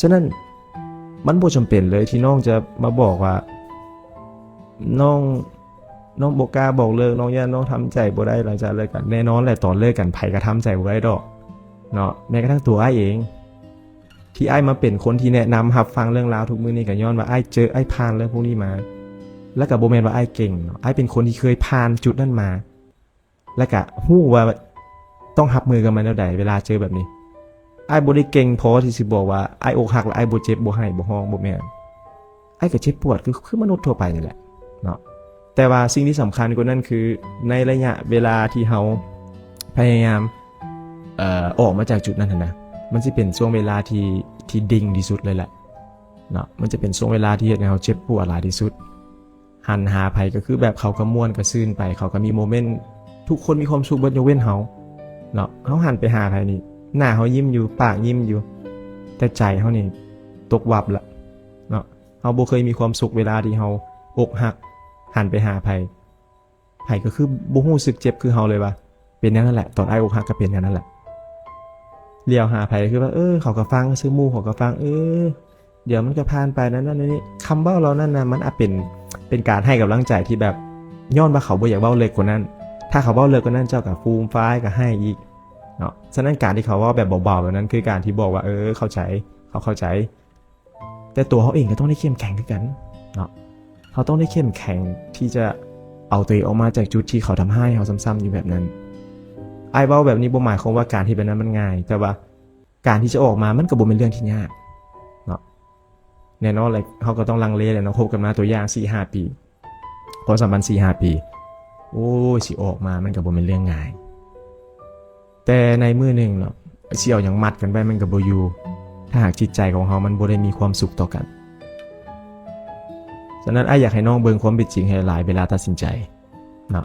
ສະນັ້ນ ມັນບໍ່ຈຳເປັນເລີຍທີ່ນ້ອງຈະມາບອກວ່າ ນ້ອງ ນ້ອງບໍ່ກ້າບອກເລີກ, ນ້ອງຢ້ານນ້ອງທຳໃຈບໍ່ໄດ້ຫຼັງຈາກເລີກກັນ. ແນ່ນອນແຫຼະ ຕອນເລີກກັນໃຜກໍທຳໃຈບໍ່ໄດ້ດອກເນາະ, ແມ້ກະທັ່ງຕົວອ້າຍເອງ. ທີ່ອ້າຍມາເປັນຄົນທີ່ແນະນຳຮັບຟັງເລື່ອງລາວທຸກມື້ນີ້ ກໍຍ້ອນວ່າອ້າຍເຈີ ອ້າຍຜ່ານເລື່ອງພວກນີ້ມາ. ແລ້ວກໍບໍ່ແມ່ນວ່າອ້າຍເກັ່ງເນາະ, ອ້າຍເປັນຄົນທີ່ເຄີຍຜ່ານຈຸດນັ້ນມາ ແລ້ວກະຮູ້ວ່າຕ້ອງຮັບມືກັບມັນແນວໃດເວລາເຈີແບບນີ້. ອ້າຍບໍ່ໄດ້ເກັ່ງພໍທີ່ຊິບອກວ່າອ້າຍອົກຫັກແລ້ວອ້າຍບໍ່ເຈັບ, ບໍ່ໄຫ້, ບໍ່ຮ້ອງ, ບໍ່ແມ່ນ. ອ້າຍກໍເຈັບປວດຄື ຄືມະນຸດທົ່ວໄປນີ້ແຫຼະເນາະ. ແຕ່ວ່າສິ່ງທີ່ສຳຄັນກວ່ານັ້ນຄື ໃນໄລຍະເວລາທີ່ເຮົາພະຍາຍາມ ເອີ ອອກມາຈາກຈຸດນັ້ນຫັ້ນນະ, ມັນຊິເປັນຊ່ວງເວລາທີ່ ທີ່ດິ່ງທີ່ສຸດເລີຍແຫຼະເນາະ. ມັນຈະເປັນຊ່ວງເວລາທີ່ເຮັດໃຫ້ເຮົາເຈັບປວດຫຼາຍທີ່ສຸດ. ຫັນຫາໃຜກໍຄືແບບເຂົາກໍມ່ວນກໍຊື່ນໄປ, ເຂົາກໍມີໂມເມັນ, ທຸກຄົນມີຄວາມສຸກເບິດຍົກເວັ້ນເຮົາເນາະ. ເຮົາຫັນໄປຫາໃຜນີ້ ໜ້າເຮົາຍິ້ມຢູ່, ປາກຍິ້ມຢູ່, ແຕ່ໃຈເຮົານີ້ຕົກວັບລະເນາະ. ເຮົາບໍ່ເຄີຍມີຄວາມສຸກເວລາທີ່ເຮົາອົກຫັກ, ຫັນໄປຫາໃຜ ໃຜກໍຄືບໍ່ຮູ້ສຶກເຈັບຄືເຮົາເລີຍວ່າ. ເປັນແນວນັ້ນແຫຼະ, ຕອນອ້າຍອົກຫັກກໍເປັນແນວນັ້ນແຫຼະ. ຫຼຽວຫາໃຜຄືວ່າ ເອີ ເຂົາກໍຟັງ, ຊື່ໝູ່ເຂົາກໍຟັງ, ເອີ ດຽວມັນກໍຜ່ານໄປ, ນັ້ນໆ ນີ້. ຄຳເວົ້າເຫຼົ່ານັ້ນນະ ມັນອາດເປັນ ເປັນການໃຫ້ກຳລັງໃຈທີ່ແບບ ຍ້ອນວ່າເຂົາບໍ່ຢາກເວົ້າເລິກກວ່ານັ້ນ. ຖ້າເຂົາເວົ້າເລິກກວ່ານັ້ນ ເຈົ້າກໍຟູມຟາຍ ກໍໄຫ້ອີກເນາະ. ສະນັ້ນ ການທີ່ເຂົາເວົ້າແບບເບົາໆແບບນັ້ນ ຄືການທີ່ບອກວ່າ ເອີ ເຂົ້າໃຈ, ເຂົາເຂົ້າໃຈ. ແຕ່ຕົວເຮົາເອງກໍຕ້ອງໄດ້ເຂັ້ມແຂງຄືກັນເນາະ. ເຮົາຕ້ອງໄດ້ເຂັ້ມແຂງທີ່ຈະເອົາຕົວເອງອອກມາຈາກຈຸດທີ່ເຂົາທຳຮ້າຍເຮົາຊ້ຳໆຢູ່ແບບນັ້ນ. ອ້າຍເວົ້າແບບນີ້ບໍ່ໝາຍຄວາມວ່າການເຮັດແບບນັ້ນມັນງ່າຍ, ແຕ່ວ່າການທີ່ຈະອອກມາມັນກໍບໍ່ແມ່ນເລື່ອງທີ່ຍາກເນາະ. ແນ່ນອນແຫຼະ ເຮົາກໍຕ້ອງລັງເລແຫຼະເນາະ, ຄົບກັນມາຕົວຢ່າງສີ່ຫ້າປີ, ຄວາມສຳພັນສີ່ຫ້າປີ, ໂອ້ຍ ຊິອອກມາມັນກໍບໍ່ແມ່ນເລື່ອງງ່າຍ. ແຕ່ໃນມື້ໜຶ່ງເນາະ ຊິເອົາຫຍັງມັດກັນໄວ້ມັນກໍບໍ່ຢູ່ ຖ້າຫາກຈິດໃຈຂອງເຮົາມັນບໍ່ໄດ້ມີຄວາມສຸກຕໍ່ກັນ. ສະນັ້ນ ອ້າຍຢາກໃຫ້ນ້ອງເບິ່ງຄວາມເປັນຈິງໃຫ້ຫຼາຍເວລາຕັດສິນໃຈເນາະ.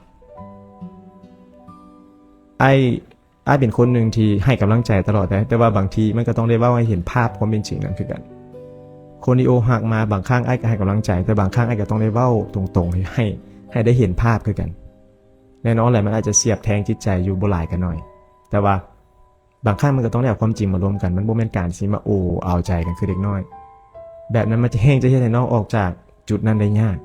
ອ້າຍ ອ້າຍເປັນຄົນໜຶ່ງທີ່ໃຫ້ກຳລັງໃຈຕະຫຼອດເດ້, ແຕ່ວ່າບາງທີມັນກໍຕ້ອງໄດ້ເວົ້າໃຫ້ເຫັນພາບຄວາມເປັນຈິງນັ້ນຄືກັນ. ຄົນທີ່ອົກຫັກມາ ບາງຄັ້ງອ້າຍກໍໃຫ້ກຳລັງໃຈ, ແຕ່ບາງຄັ້ງອ້າຍກໍຕ້ອງໄດ້ເວົ້າຕົງໆ ໃຫ້ ໃຫ້ ໃຫ້ໄດ້ເຫັນພາບຄືກັນ. ແນ່ນອນແຫຼະ ມັນອາດຈະສຽບແທງຈິດໃຈຢູ່ບໍ່ຫຼາຍກໍໜ້ອຍ, ແຕ່ວ່າບາງຄັ້ງມັນກໍຕ້ອງໄດ້ເອົາຄວາມຈິງມາລວມກັນ. ມັນບໍ່ແມ່ນການຊິມາໂອ້ເອົາໃຈກັນຄືເດັກນ້ອຍ. ແບບນັ້ນມັນຈະແຮ່ງຈະເຮັດໃຫ້ນ້ອງອອກຈາກຈຸດນັ້ນໄດ້ຍາກ.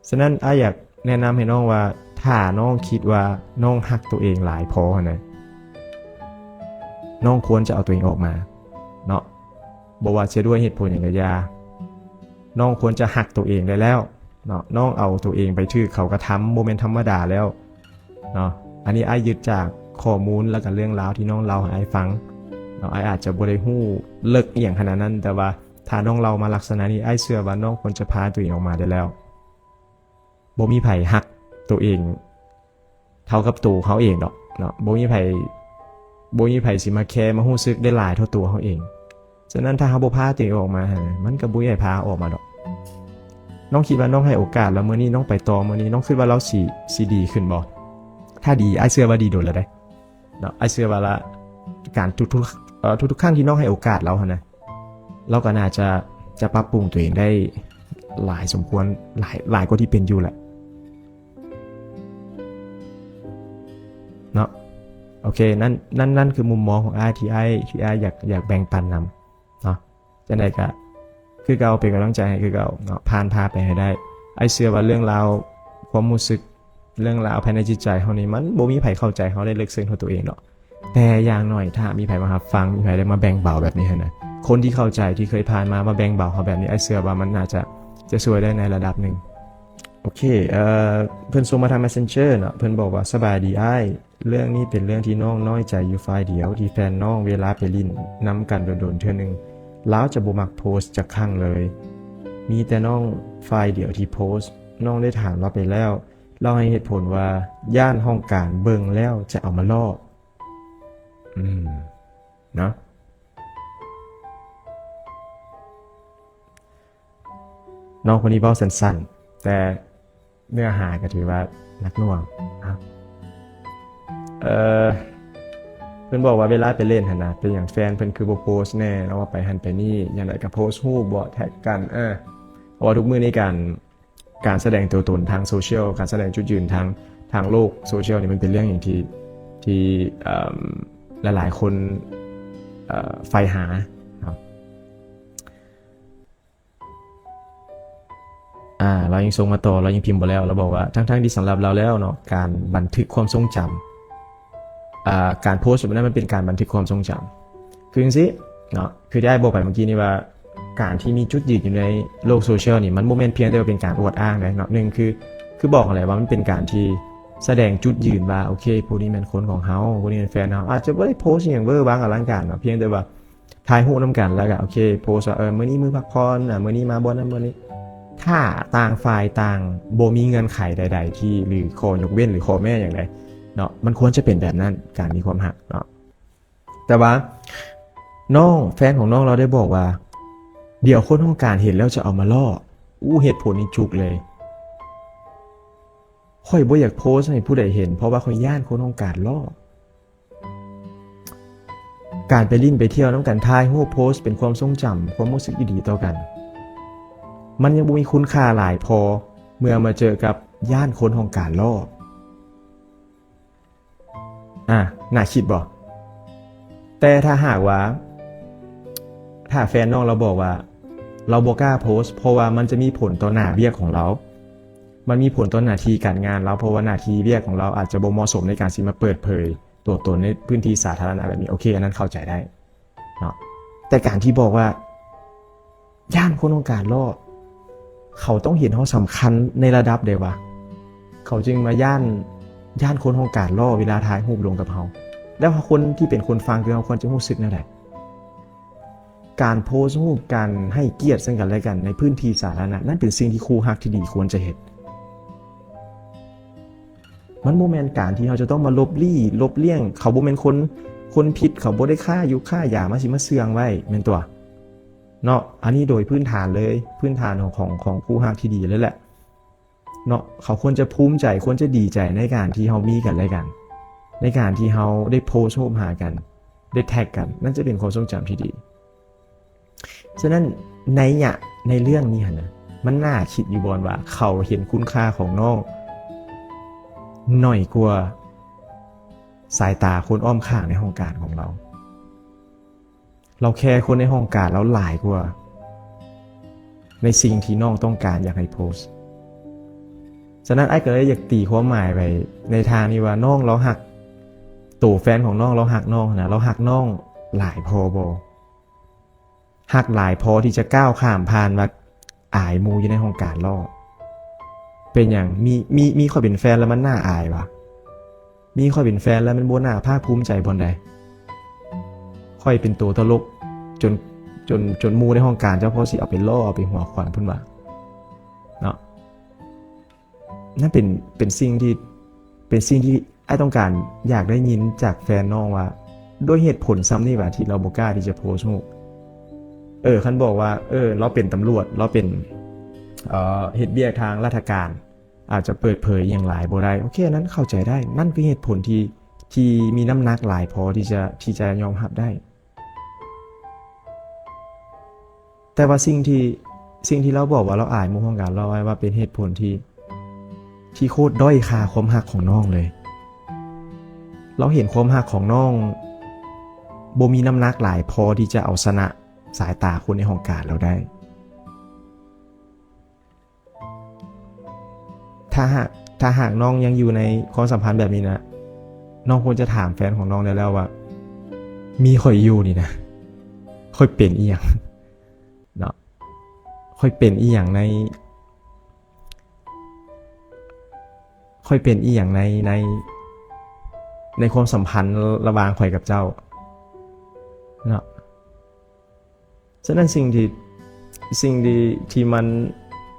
ສະນັ້ນ ອ້າຍຢາກແນະນຳໃຫ້ນ້ອງວ່າ ຖ້ານ້ອງຄິດວ່ານ້ອງຮັກໂຕເອງຫຼາຍພໍຫັ້ນນະ, ນ້ອງຄວນຈະເອົາໂຕເອງອອກມາເນາະ. ບໍ່ວ່າຈະດ້ວຍເຫດຜົນຫຍັງກໍຢ່າ, ນ້ອງຄວນຈະຮັກໂຕເອງໄດ້ແລ້ວເນາະ. ນ້ອງເອົາໂຕເອງໄປຖືກເຂົາກະທຳ ບໍ່ແມ່ນທຳມະດາແລ້ວເນາະ. ອັນນີ້ອ້າຍຍຶດຈາກຂໍ້ມູນ ແລ້ວກະເລື່ອງລາວທີ່ນ້ອງເລົ່າໃຫ້ອ້າຍຟັງເນາະ. ອ້າຍອາດຈະບໍ່ໄດ້ຮູ້ເລິກອີ່ຫຍັງຂະໜາດນັ້ນ, ແຕ່ວ່າຖ້ານ້ອງເລົ່າມາລັກສະນະນີ້ ອ້າຍເຊື່ອວ່ານ້ອງຄວນຈະພາໂຕເອງອອກມາໄດ້ແລ້ວ. ບໍ່ມີໃຜຮັກໂຕເອງເທົ່າກັບໂຕເຮົາເອງດອກເນາະ. ບໍ່ມີໃຜ ບໍ່ມີໃຜຊິມາແຄ ມາຮູ້ສຶກໄດ້ຫຼາຍເທົ່າໂຕເຮົາເອງ. ສະນັ້ນ ຖ້າເຮົາບໍ່ພາໂຕເອງອອກມາຫັ້ນນະ, ມັນກໍບໍ່ມີໃຜພາເຮົາອອກມາດອກ. ນ້ອງຄິດວ່ານ້ອງໃຫ້ໂອກາດລາວມື້ນີ້, ນ້ອງໄປຕໍ່ມື້ນີ້, ນ້ອງຄິດວ່າລາວຊິ ຊິດີຂຶ້ນບໍ່? ຖ້າດີ, ອ້າຍເຊື່ອວ່າດີດົນແລ້ວເດ້ເນາະ. ອ້າຍເຊື່ອວ່າລະ ການທຸກໆ ເອີ ທຸກໆຄັ້ງທີ່ນ້ອງໃຫ້ໂອກາດລາວຫັ້ນນະ, ລາວກໍໜ້າຈະ ຈະປັບປຸງຕົວເອງໄດ້ຫຼາຍສົມຄວນ, ຫຼາຍ ຫຼາຍກວ່າທີ່ເປັນຢູ່ແຫຼະເນາະ. ໂອເຄ, ນັ້ນ ນັ້ນ ນັ້ນຄືມຸມມອງຂອງອ້າຍທີ່ອ້າຍ ທີ່ອ້າຍຢາກ ຢາກແບ່ງປັນນຳເນາະ. ຈັ່ງໃດກໍຄືເກົ່າ, ເປັນກຳລັງໃຈໃຫ້ຄືເກົ່າເນາະ, ຜ່ານຜ່າໄປໃຫ້ໄດ້. ອ້າຍເຊື່ອວ່າເລື່ອງລາວຄວາມຮູ້ສຶກ, ເລື່ອງລາວພາຍໃນຈິດໃຈເຮົານີ້ ມັນບໍ່ມີໃຜເຂົ້າໃຈເຮົາໄດ້ເລິກເຊິ່ງເທົ່າຕົວເອງດອກ. ແຕ່ຢ່າງໜ້ອຍ ຖ້າມີໃຜມາຮັບຟັງ, ມີໃຜໄດ້ມາແບ່ງເບົາແບບນີ້ຫັ້ນນະ, ຄົນທີ່ເຂົ້າໃຈ, ທີ່ເຄີຍຜ່ານມາ, ມາແບ່ງເບົາເຮົາແບບນີ້, ອ້າຍເຊື່ອວ່າມັນໜ້າຈະ ຈະຊ່ວຍໄດ້ໃນລະດັບໜຶ່ງ. ໂອເຄ, ເອີ, ເພິ່ນສົ່ງມາທາງ Messenger ເນາະ, ເພິ່ນບອກວ່າ ສະບາຍດີອ້າຍ, ເລື່ອງນີ້ເປັນເລື່ອງທີ່ນ້ອງນ້ອຍໃຈຢູ່ຝ່າຍດຽວ, ທີ່ແຟນນ້ອງເວລາໄປຫຼິ້ນນຳກັນດົນໆເທື່ອໜຶ່ງ, ລາວຈະບໍ່ມັກໂພສຈັກຄັ້ງເລີຍ. ມີແຕ່ນ້ອງຝ່າຍດຽວທີ່ໂພສ. ນ້ອງໄດ້ຖາມລາວໄປແລ້ວ, ລາວໃຫ້ເຫດຜົນວ່າ ຢ້ານຫ້ອງການເບິ່ງແລ້ວຈະເອົາມາລໍ້. ອືມ ເນາະ. ນ້ອງຄົນນີ້ເວົ້າສັ້ນໆ ແຕ່ເນື້ອຫາກໍຖືວ່າໜັກໜ່ວງ. ເອີ ເພິ່ນບອກວ່າເວລາໄປຫຼິ້ນຫັ້ນນະ ເປັນຫຍັງແຟນເພິ່ນຄືບໍ່ໂພສແດ່ ເນາະ ວ່າໄປຫັ້ນໄປນີ້ ຢ່າງໃດກໍໂພສຮູບບໍ ແທັກກັນ. ເອີ ເພາະວ່າທຸກມື້ນີ້ການ ການສະແດງຕົວຕົນທາງໂຊຊຽວ ການສະແດງຈຸດຢືນທາງ ທາງໂລກໂຊຊຽວນີ້ ມັນເປັນເລື່ອງຫຍັງທີ່ ທີ່ ເອີ່ມ ຫຼາຍໆຄົນ ເອີ່ ໃຝ່ຫາເນາະ. ອາ ລາວຍັງສົ່ງມາຕໍ່ ລາວຍັງພິມບໍ່ແລ້ວ ລາວບອກວ່າ ທັງໆທີ່ສຳລັບລາວແລ້ວເນາະ ການບັນທຶກຄວາມຊົງຈຳ ອາ ການໂພສແບບນັ້ນມັນເປັນການບັນທຶກຄວາມຊົງຈຳ. ຄືຈັ່ງຊີ້ເນາະ ຄືທີ່ອ້າຍບອກໄປເມື່ອກີ້ນີ້ວ່າ ການທີ່ມີຈຸດຢືນຢູ່ໃນໂລກໂຊຊຽວນີ້ ມັນບໍ່ແມ່ນພຽງແຕ່ວ່າເປັນການອວດອ້າງເດ້ເນາະ. ໜຶ່ງຄື ຄືບອກຫັ້ນແຫຼະວ່າ ມັນເປັນການທີ່ສະແດງຈຸດຢືນວ່າ ໂອເຄ ຜູ້ນີ້ແມ່ນຄົນຂອງເຮົາ ຜູ້ນີ້ແມ່ນແຟນເຮົາ. ອາດຈະບໍ່ໄດ້ໂພສຫຍັງເວີຫວາອະລັງການເນາະ ພຽງແຕ່ວ່າ ຖ່າຍຮູບນຳກັນ ແລ້ວກໍ ໂອເຄ ໂພສວ່າ ເອີ ມື້ນີ້ມື້ພັກຜ່ອນ ອາ ມື້ນີ້ມາບ່ອນນັ້ນບ່ອນນີ້. ຖ້າຕ່າງຝ່າຍຕ່າງບໍ່ມີເງື່ອນໄຂໃດໆທີ່ ຫຼື ຂໍ້ຍົກເວັ້ນ ຫຼື ຂໍ້ແມ້ຫຍັງໃດເນາະ ມັນຄວນຈະເປັນແບບນັ້ນ ການມີຄວາມຮັກເນາະ. ແຕ່ວ່ານ້ອງ ແຟນຂອງນ້ອງລາວໄດ້ບອກວ່າ ດຽວຄົນຫ້ອງການເຫັນແລ້ວຈະເອົາມາລໍ້. ອູ້ ເຫດຜົນນີ້ຈຸກເລີຍ. ຂ້ອຍບໍ່ຢາກໂພສໃຫ້ຜູ້ໃດເຫັນ ເພາະວ່າຂ້ອຍຢ້ານຄົນຫ້ອງການລໍ້. ການໄປຫຼິ້ນໄປທ່ຽວນຳກັນ ຖ່າຍຮູບໂພສເປັນຄວາມຊົງຈຳ ຄວາມຮູ້ສຶກທີ່ດີຕໍ່ກັນ ມັນຍັງບໍ່ມີຄຸນຄ່າຫຼາຍພໍ ເມື່ອມາເຈີກັບຢ້ານຄົນຫ້ອງການລໍ້. ອາ ໜ້າຄິດບໍ່? ແຕ່ຖ້າຫາກວ່າ ຖ້າແຟນນ້ອງລາວບອກວ່າ ລາວບໍ່ກ້າໂພສ ເພາະວ່າມັນຈະມີຜົນຕໍ່ໜ້າວຽກຂອງລາວ ມັນມີຜົນຕໍ່ໜ້າທີ່ການງານລາວ ເພາະວ່າໜ້າທີ່ວຽກຂອງລາວອາດຈະບໍ່ເໝາະສົມໃນການຊິມາເປີດເຜີຍຕົວຕົນໃນພື້ນທີ່ສາທາລະນະແບບນີ້ ໂອເຄ ອັນນັ້ນເຂົ້າໃຈໄດ້ເນາະ. ແຕ່ການທີ່ບອກວ່າ ຢ້ານຄົນຫ້ອງການລໍ້ ເຂົາຕ້ອງເຫັນເຮົາສຳຄັນໃນລະດັບໃດວະ ເຂົາຈຶ່ງມາຢ້ານ ຢ້ານຄົນຫ້ອງການລໍ້ເວລາຖ່າຍຮູບລົງກັບເຮົາ. ແລ້ວຄົນທີ່ເປັນຄົນຟັງຄືເຮົາຄວນຈະຮູ້ສຶກແນວໃດ? ການໂພສຮູບ ການໃຫ້ກຽດເຊິ່ງກັນແລະກັນໃນພື້ນທີ່ສາທາລະນະ ນັ້ນເປັນສິ່ງທີ່ຄູ່ຮັກທີ່ດີຄວນຈະເຮັດ. ມັນບໍ່ແມ່ນການທີ່ເຮົາຈະຕ້ອງມາຫຼົບຫຼີ່ ຫຼົບລ່ຽງ. ເຂົາບໍ່ແມ່ນຄົນ ຄົນຜິດ ເຂົາບໍ່ໄດ້ຄ້າຢູ່ຄ້າຢາມາຊິມາເຊື່ອງໄວ້ ແມ່ນຕົວະ ເນາະ. ອັນນີ້ໂດຍພື້ນຖານເລີຍ ພື້ນຖານຂອງ ຂອງ ຂອງຄູ່ຮັກທີ່ດີເລີຍແຫຼະເນາະ. ເຂົາຄວນຈະພູມໃຈ ຄວນຈະດີໃຈໃນການທີ່ເຮົາມີກັນແລະກັນ ໃນການທີ່ເຮົາໄດ້ໂພສຮູບຫາກັນ ໄດ້ແທັກກັນ ນັ້ນຈະເປັນຄວາມຊົງຈຳທີ່ດີ. ສະນັ້ນ ໄນຍະໃນເລື່ອງນີ້ຫັ້ນນະ ມັນໜ້າຄິດຢູ່ບ່ອນວ່າ ເຂົາເຫັນຄຸນຄ່າຂອງນ້ອງໜ້ອຍກວ່າສາຍຕາຄົນອ້ອມຂ້າງໃນຫ້ອງການຂອງລາວ. ລາວແຄຄົນໃນຫ້ອງການລາວຫຼາຍກວ່າໃນສິ່ງທີ່ນ້ອງຕ້ອງການຢາກໃຫ້ໂພສ. ສະນັ້ນ ອ້າຍກໍເລີຍຢາກຕີຄວາມໝາຍໄປໃນທາງນີ້ວ່າ ນ້ອງລາວຮັກ ໂຕແຟນຂອງນ້ອງລາວຮັກນ້ອງຫັ້ນນະ ລາວຮັກນ້ອງຫຼາຍພໍບໍ່? ຮັກຫຼາຍພໍທີ່ຈະກ້າວຂ້າມຜ່ານວ່າອາຍໝູ່ຢູ່ໃນຫ້ອງການລໍ້? ເປັນຫຍັງ ມີ ມີ ມີຂ້ອຍເປັນແຟນແລ້ວມັນໜ້າອາຍຫວາ? ມີຂ້ອຍເປັນແຟນແລ້ວມັນບໍ່ໜ້າພາກພູມໃຈບ່ອນໃດ? ຂ້ອຍເປັນໂຕຕະຫຼົກຈົນ ຈົນ ຈົນໝູ່ໃນຫ້ອງການເຈົ້າພໍຊິເອົາໄປລໍ້ ເອົາໄປຫົວຂວັນພຸ້ນຫວາ? ເນາະ. ນັ້ນເປັນ ເປັນສິ່ງທີ່ ເປັນສິ່ງທີ່ອ້າຍຕ້ອງການຢາກໄດ້ຍິນຈາກແຟນນ້ອງວ່າ ດ້ວຍເຫດຜົນສ່ຳນີ້ຫວາທີ່ລາວບໍ່ກ້າທີ່ຈະໂພສຮູບ? ເອີ ຄັນບອກວ່າ ເອີ ລາວເປັນຕຳຫຼວດ ລາວເປັນ ເອີ ເຮັດວຽກທາງລາຊະການ ອາດຈະເປີດເຜີຍຫຍັງຫຼາຍບໍ່ໄດ້ ໂອເຄ ອັນນັ້ນເຂົ້າໃຈໄດ້ ນັ້ນຄືເຫດຜົນທີ່ ທີ່ມີນ້ຳໜັກຫຼາຍພໍທີ່ຈະ ທີ່ຈະຍອມຮັບໄດ້. ແຕ່ວ່າສິ່ງທີ່ ສິ່ງທີ່ລາວບອກວ່າລາວອາຍໝູ່ຫ້ອງການ ລາວວ່າເປັນເຫດຜົນທີ່ ທີ່ໂຄດດ້ອຍຄ່າຄວາມຮັກຂອງນ້ອງເລີຍ. ລາວເຫັນຄວາມຮັກຂອງນ້ອງບໍ່ມີນ້ຳໜັກຫຼາຍພໍທີ່ຈະເອົາຊະນະສາຍຕາຄົນໃນຫ້ອງການລາວໄດ້. ຖ້າຫາກ ຖ້າຫາກນ້ອງຍັງຢູ່ໃນຄວາມສຳພັນແບບນີ້ນະ ນ້ອງຄວນຈະຖາມແຟນຂອງນ້ອງໄດ້ແລ້ວວ່າ ມີຂ້ອຍຢູ່ນີ້ນະ ຂ້ອຍເປັນອີ່ຫຍັງເນາະ? ຂ້ອຍເປັນອີ່ຫຍັງໃນ ຂ້ອຍເປັນອີ່ຫຍັງໃນ ໃນ ໃນຄວາມສຳພັນລະຫວ່າງຂ້ອຍກັບເຈົ້າເນາະ? ສະນັ້ນສິ່ງທີ່ ສິ່ງທີ່ ທີ່ມັນ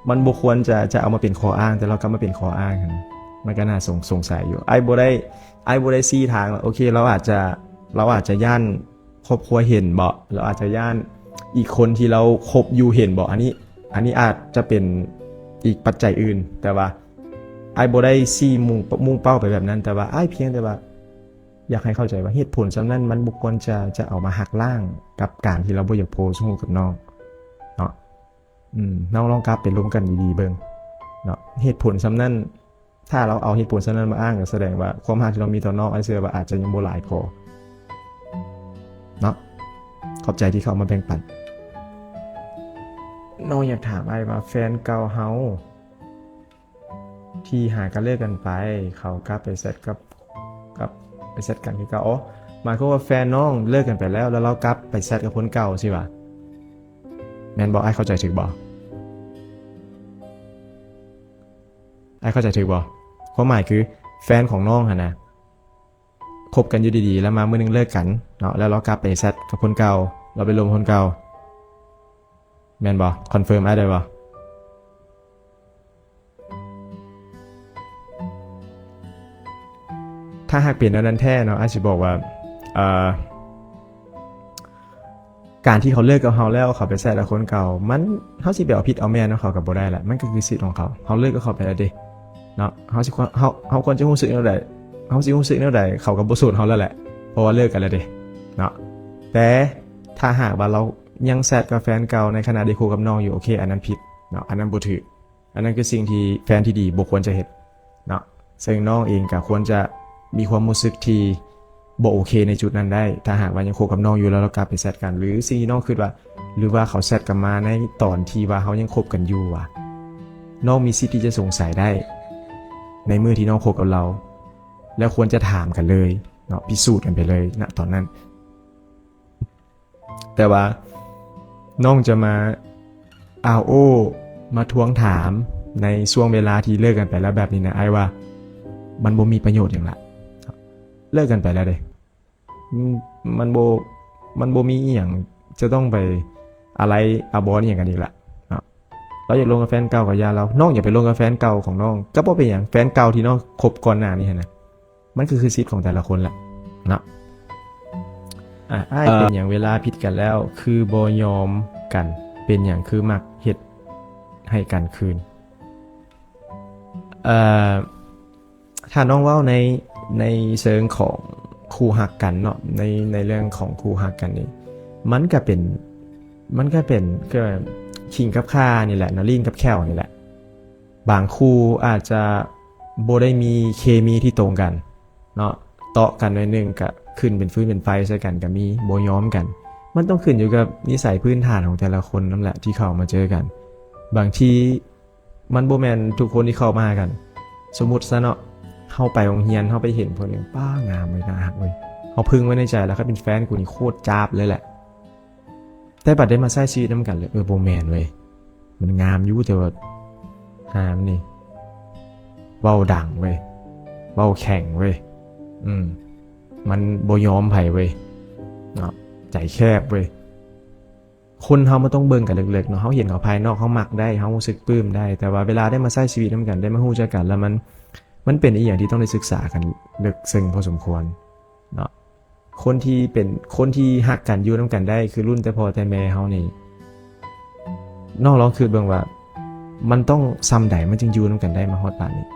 ມັນບໍ່ຄວນຈະ ຈະເອົາມາເປັນຂໍ້ອ້າງ ແຕ່ລາວກັບມາເປັນຂໍ້ອ້າງຫັ້ນ. ມັນກໍໜ້າສົງ ສົງໄສຢູ່. ອ້າຍບໍ່ໄດ້ ອ້າຍບໍ່ໄດ້ຊີ້ທາງວ່າ ໂອເຄ ລາວອາດຈະ ລາວອາດຈະຢ້ານຄອບຄົວເຫັນບໍ ລາວອາດຈະຢ້ານອີກຄົນທີ່ລາວຄົບຢູ່ເຫັນບໍ. ອັນນີ້ ອັນນີ້ອາດຈະເປັນອີກປັດໄຈອື່ນ, ແຕ່ວ່າອ້າຍບໍ່ໄດ້ຊີ້ມຸ່ງ ມຸ່ງເປົ້າໄປແບບນັ້ນ, ແຕ່ວ່າອ້າຍພຽງແຕ່ວ່າ ຢາກໃຫ້ເຂົ້າໃຈວ່າເຫດຜົນສ່ຳນັ້ນມັນບໍ່ຄວນຈະ ຈະເອົາມາຫັກລ້າງກັບການທີ່ລາວບໍ່ຢາກໂພສຮູບກັບນ້ອງເນາະ. ອືມ ນ້ອງລອງກັບໄປລົມກັນດີໆເບິ່ງເນາະ. ເຫດຜົນສ່ຳນັ້ນ ຖ້າລາວເອົາເຫດຜົນສ່ຳນັ້ນມາອ້າງ ກໍສະແດງວ່າຄວາມຮັກທີ່ລາວມີຕໍ່ນ້ອງ ອ້າຍເຊື່ອວ່າອາດຈະຍັງບໍ່ຫຼາຍພໍເນາະ. ຂອບໃຈທີ່ເຂົ້າມາແບ່ງປັນ. ນ້ອງຢາກຖາມອ້າຍວ່າ ແຟນເກົ່າເຮົາ ທີ່ຫາກະເລີກກັນໄປ ເຂົາກັບໄປແຊັດກັບ ກັບໄປແຊັດກັນຄືເກົ່າ. ອໍ ໝາຍຄວາມວ່າແຟນນ້ອງເລີກກັນໄປແລ້ວ ແລ້ວລາວກັບໄປແຊັດກັບຄົນເກົ່າຊີ້ຫວາ? ແມ່ນບໍ່? ອ້າຍເຂົ້າໃຈຖືກບໍ່? ອ້າຍເຂົ້າໃຈຖືກບໍ່? ຄວາມໝາຍຄື ແຟນຂອງນ້ອງຫັ້ນນະ ຄົບກັນຢູ່ດີໆ ແລ້ວມາມື້ໜຶ່ງເລີກກັນເນາະ ແລ້ວລາວກັບໄປແຊັດກັບຄົນເກົ່າ ລາວໄປລົມຄົນເກົ່າ. ແມ່ນບໍ່? ຄອນເຟີມອ້າຍໄດ້ບໍ່? ຖ້າຫາກເປັນແນວນັ້ນແທ້ເນາະ ອ້າຍຊິບອກວ່າ ເອີ ການທີ່ເຂົາເລີກກັບເຮົາແລ້ວ ເຂົາໄປແຊັດກັບຄົນເກົ່າ ມັນ ເຮົາຊິໄປເອົາຜິດເອົາແມ່ນນຳເຂົາກໍບໍ່ໄດ້ລະ, ມັນກໍຄືສິດຂອງເຂົາ. ເຮົາເລີກກັບເຂົາໄປແລ້ວເດເນາະ, ເຮົາຊິຄວນ ເຮົາ ເຮົາຄວນຈະຮູ້ສຶກແນວໃດ? ເຮົາຊິຮູ້ສຶກແນວໃດ? ເຂົາກໍບໍ່ໂສດເຮົາແລ້ວແຫຼະ ເພາະວ່າເລີກກັນແລ້ວເດເນາະ. ແຕ່ຖ້າຫາກວ່າລາວຍັງແຊັດກັບແຟນເກົ່າໃນຂະນະທີ່ຄົບກັບນ້ອງຢູ່, ໂອເຄ ອັນນັ້ນຜິດເນາະ, ອັນນັ້ນບໍ່ຖືກ. ອັນນັ້ນຄືສິ່ງທີ່ແຟນທີ່ດີບໍ່ຄວນຈະເຮັດເນາະ. ເຊິ່ງນ້ອງເອງກໍຄວນຈະມີຄວາມຮູ້ສຶກທີ່ບໍ່ໂອເຄໃນຈຸດນັ້ນໄດ້ ຖ້າຫາກວ່າຍັງຄົບກັບນ້ອງຢູ່ ແລ້ວລາວກັບໄປແຊັດກັນ ຫຼື ສິ່ງທີ່ນ້ອງຄິດວ່າ ຫຼືວ່າເຂົາແຊັດກັບມາໃນຕອນທີ່ວ່າເຮົາຍັງຄົບກັນຢູ່ຫວາ? ນ້ອງມີສິດທີ່ຈະສົງໄສໄດ້ໃນມື້ທີ່ນ້ອງຄົບກັບລາວ ແລ້ວຄວນຈະຖາມກັນເລີຍເນາະ, ພິສູດກັນໄປເລີຍນະຕອນນັ້ນ. ແຕ່ວ່ານ້ອງຈະມາອ້າວໂອ້ ມາທວງຖາມໃນຊ່ວງເວລາທີ່ເລີກກັນໄປແລ້ວແບບນີ້ນະ ອ້າຍວ່າມັນບໍ່ມີປະໂຫຍດຫຍັງລະ. ເລີກກັນໄປແລ້ວເດ້ ມັນ ມັນບໍ່ ມັນບໍ່ມີອີ່ຫຍັງຈະຕ້ອງໄປອາໄລອາບອນອີ່ຫຍັງກັນອີກລະເນາະ. ລາວຢາກລົມກັບແຟນເກົ່າກໍຢ່າລາວ, ນ້ອງຢ່າໄປລົມກັບແຟນເກົ່າຂອງນ້ອງ ກໍບໍ່ເປັນຫຍັງ, ແຟນເກົ່າທີ່ນ້ອງຄົບກ່ອນໜ້ານີ້ຫັ້ນນະ ມັນກໍຄືສິດຂອງແຕ່ລະຄົນແຫຼະເນາະ. ອາ ອ້າຍ ເປັນຫຍັງເວລາຜິດກັນແລ້ວຄືບໍ່ຍອມກັນ? ເປັນຫຍັງຄືມັກເຮັດໃຫ້ກັນຄືນ? ເອີ ຖ້ານ້ອງເວົ້າໃນ ໃນເຊີງຂອງຄູ່ຮັກກັນເນາະ, ໃນ ໃນເລື່ອງຂອງຄູ່ຮັກກັນນີ້ ມັນກະເປັນ ມັນກະເປັນ ຄື ຂີງກັບຂ່ານີ້ແຫຼະເນາະ, ລີ້ນກັບແຂ້ວນີ້ແຫຼະ. ບາງຄູ່ອາດຈະບໍ່ໄດ້ມີເຄມີທີ່ຕົງກັນເນາະ, ເຕາະກັນໜ້ອຍໜຶ່ງກະຂຶ້ນເປັນຟືນເປັນໄຟໃສ່ກັນກະມີ, ບໍ່ຍອມກັນ. ມັນຕ້ອງຂຶ້ນຢູ່ກັບນິໄສພື້ນຖານຂອງແຕ່ລະຄົນນຳແຫຼະ ທີ່ເຂົ້າມາເຈີກັນ. ບາງທີມັນບໍ່ແມ່ນທຸກຄົນທີ່ເຂົ້າມາຫາກັນ. ສົມມຸດຊະເນາະ, ເຮົາໄປໂຮງຮຽນ ເຮົາໄປເຫັນຜູ້ໜຶ່ງ ປ້າ ງາມເວີຍ ໜ້າຮັກເວີຍ, ເຮົາເພິ່ງໄວ້ໃນໃຈແລ້ວ ຄັນເປັນແຟນກູນີ້ໂຄດຈາບເລີຍແຫຼະ. ແຕ່ບັດໄດ້ມາໃຊ້ຊີວິດນຳກັນແລ້ວ ເອີ ບໍ່ແມ່ນເວີຍ, ມັນງາມຢູ່ ແຕ່ວ່າຫາມັນນີ້ ເວົ້າດັງເວີຍ, ເວົ້າແຂງເວີຍ, ອືມ ມັນບໍ່ຍອມໃຜເວີຍເນາະ, ໃຈແຄບເວີຍ. ຄົນເຮົາມັນຕ້ອງເບິ່ງກັນເລິກໆເນາະ, ເຮົາເຫັນເຂົາພາຍນອກ ເຮົາມັກໄດ້ ເຮົາຮູ້ສຶກປຶ້ມໄດ້, ແຕ່ວ່າເວລາໄດ້ມາໃຊ້ຊີວິດນຳກັນ ໄດ້ມາຮູ້ຈັກກັນ ແລ້ວມັນ ມັນເປັນອີ່ຫຍັງທີ່ຕ້ອງໄດ້ສຶກສາກັນເລິກເຊິ່ງພໍສົມຄວນເນາະ. ຄົນທີ່ເປັນ ຄົນທີ່ຮັກກັນຢູ່ນຳກັນໄດ້ ຄືລຸ້ນແຕ່ພໍ່ແຕ່ແມ່ເຮົານີ້ ນ້ອງລອງຄິດເບິ່ງວ່າ ມັນຕ້ອງສ່ຳໃດມັນຈຶ່ງຢູ່ນຳກັນໄດ້ມາຮອດປານນີ້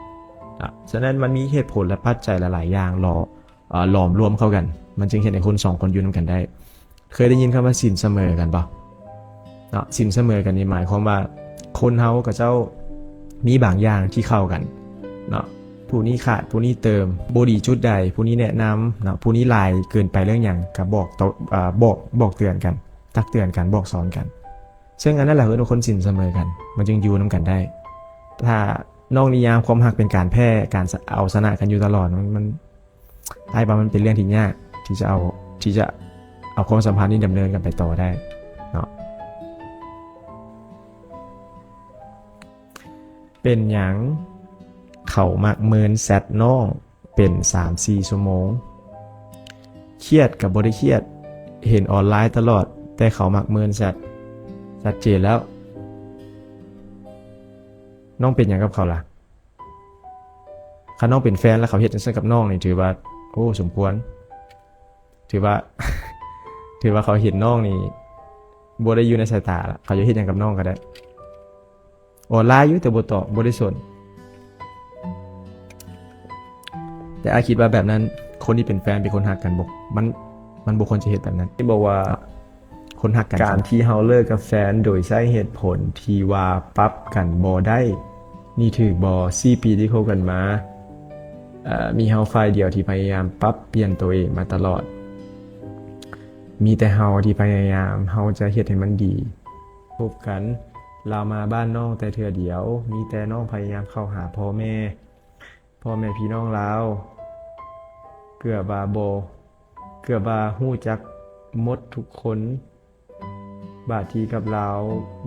ເນາະ. ສະນັ້ນມັນມີເຫດຜົນ ແລະ ປັດໄຈຫຼາຍໆຢ່າງຫຼໍ່ ເອີ ຫຼອມລວມເຂົ້າກັນ ມັນຈຶ່ງເຮັດໃຫ້ຄົນສອງຄົນຢູ່ນຳກັນໄດ້. ເຄີຍໄດ້ຍິນຄຳວ່າສິນສະເໝີກັນບໍ່ເນາະ? ສິນສະເໝີກັນນີ້ໝາຍຄວາມວ່າ ຄົນເຮົາເຂົາເຈົ້າມີບາງຢ່າງທີ່ເຂົ້າກັນເນາະ, ຜູ້ນີ້ຂາດ ຜູ້ນີ້ເຕີມ, ບໍ່ດີຈຸດໃດ ຜູ້ນີ້ແນະນຳເນາະ, ຜູ້ນີ້ຫຼາຍເກີນໄປເລື່ອງຫຍັງ ກໍບອກຕໍ່ ອາ ບອກ ບອກເຕືອນກັນ ຕັກເຕືອນກັນ ບອກສອນກັນ. ເຊິ່ງອັນນັ້ນແຫຼະເອີ້ນວ່າຄົນສິນສະເໝີກັນ ມັນຈຶ່ງຢູ່ນຳກັນໄດ້. ຖ້ານ້ອງນິຍາມຄວາມຮັກເປັນການແພ້ ການ ເອົາຊະນະກັນຢູ່ຕະຫຼອດ ມັນ ມັນ ອ້າຍວ່າມັນເປັນເລື່ອງທີ່ຍາກທີ່ຈະເອົາ ທີ່ຈະເອົາຄວາມສຳພັນນີ້ດຳເນີນກັນໄປຕໍ່ໄດ້ເນາະ. ເປັນຫຍັງເຂົາມັກເມີນແຊັດນ້ອງເປັນສາມສີ່ຊົ່ວໂມງ? ຄຽດກໍບໍ່ໄດ້ຄຽດ, ເຫັນອອນລາຍຕະຫຼອດ, ແຕ່ເຂົາມັກເມີນແຊັດ. ຊັດເຈນແລ້ວ. ນ້ອງເປັນຫຍັງກັບເຂົາລະ? ຄັນນ້ອງເປັນແຟນແລ້ວເຂົາເຮັດຈັ່ງຊັ້ນກັບນ້ອງນີ້ ຖືວ່າ ໂອ້ ສົມຄວນ ຖືວ່າ ຖືວ່າເຂົາເຫັນນ້ອງນີ້ບໍ່ໄດ້ຢູ່ໃນສາຍຕາລະ ເຂົາຈະເຮັດຫຍັງກັບນ້ອງກໍໄດ້. ອໍ ລາຍຢູ່ ແຕ່ບໍ່ຕອບ ບໍ່ໄດ້ສົນ. ແຕ່ອ້າຍຄິດວ່າແບບນັ້ນ ຄົນທີ່ເປັນແຟນເປັນຄົນຮັກກັນບໍ່ ມັນ ມັນບໍ່ຄວນຈະເຮັດແບບນັ້ນ. ທີ່ບອກວ່າຄົນຮັກກັນ ການທີ່ເຮົາເລີກກັບແຟນໂດຍໃຊ້ເຫດຜົນທີ່ວ່າປັບກັນບໍ່ໄດ້ນີ້ຖືກບໍ່? ສີ່ປີທີ່ຄົບກັນມາ ເອີ ມີເຮົາຝ່າຍດຽວທີ່ພະຍາຍາມປັບປ່ຽນໂຕເອງມາຕະຫຼອດ. ມີແຕ່ເຮົາທີ່ພະຍາຍາມ ເຮົາຈະເຮັດໃຫ້ມັນດີ. ພົບກັນ ລາວມາບ້ານນ້ອງແຕ່ເທື່ອດຽວ ມີແຕ່ນ້ອງພະຍາຍາມເຂົ້າຫາພໍ່ແມ່ ພໍ່ແມ່ພີ່ນ້ອງລາວ ເກືອບວ່າບໍ່ ເກືອບວ່າຮູ້ຈັກໝົດທຸກຄົນ. ບາດທີ່ກັບລາວ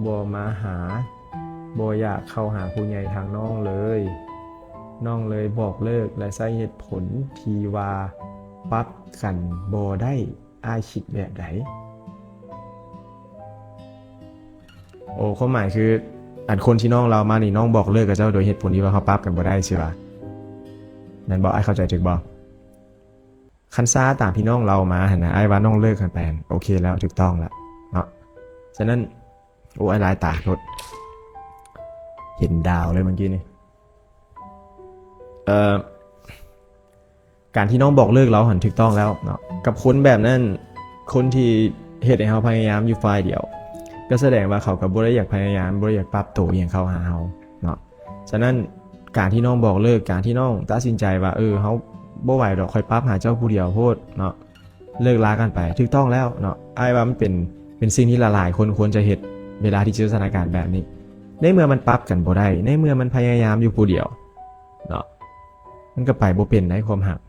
ບໍ່ມາຫາ ບໍ່ຢາກເຂົ້າຫາຜູ້ໃຫຍ່ທາງນ້ອງເລີຍ. ນ້ອງເລີຍບອກເລີກ ແລະ ໃຊ້ເຫດຜົນທີ່ວ່າປັບກັນບໍ່ໄດ້. ອ້າຍຄິດແບບໃດ? ໂອ້ ຄວາມໝາຍຄື ອັນຄົນທີ່ນ້ອງເລົ່າມານີ້ ນ້ອງບອກເລີກກັບເຈົ້າໂດຍເຫດຜົນທີ່ວ່າເຮົາປັບກັນບໍ່ໄດ້ຊີ້ຫວາ? ແມ່ນບໍ່? ອ້າຍເຂົ້າໃຈຖືກບໍ່? ຄັນຊາຕາມທີ່ນ້ອງເລົ່າມາຫັ້ນນະ ອ້າຍວ່ານ້ອງເລີກກັນໄປຫັ້ນ ໂອເຄແລ້ວ ຖືກຕ້ອງລະເນາະ. ສະນັ້ນ ໂອ້ ອ້າຍລາຍຕາໂລດ ເຫັນດາວເລີຍເມື່ອກີ້ນີ້. ເອີ ການທີ່ນ້ອງບອກເລີກລາວຫັ້ນຖືກຕ້ອງແລ້ວເນາະ. ກັບຄົນແບບນັ້ນ ຄົນທີ່ເຮັດໃຫ້ເຮົາພະຍາຍາມຢູ່ຝ່າຍດຽວ ກໍສະແດງວ່າເຂົາກໍບໍ່ໄດ້ຢາກພະຍາຍາມ ບໍ່ໄດ້ຢາກປັບໂຕອີ່ຫຍັງເຂົ້າຫາເຮົາເນາະ. ສະນັ້ນ ການທີ່ນ້ອງບອກເລີກ ການທີ່ນ້ອງຕັດສິນໃຈວ່າ ເອີ ເຮົາບໍ່ໄຫວດອກ ຂ້ອຍປັບຫາເຈົ້າຜູ້ດຽວໂພດເນາະ ເລີກລາກັນໄປ ຖືກຕ້ອງແລ້ວເນາະ. ອ້າຍວ່າມັນເປັນ ເປັນສິ່ງທີ່ຫຼາຍໆຄົນຄວນຈະເຮັດ ເວລາທີ່ເຈີສະຖານະການແບບນີ້. ໃນເມື່ອມັນປັບກັນບໍ່ໄດ້ ໃນເມື່ອມັນພະຍາຍາມຢູ່ຜູ້ດຽວເນາະ ມັນກໍໄປບໍ່ເປັນໃນຄວາມຮັກ.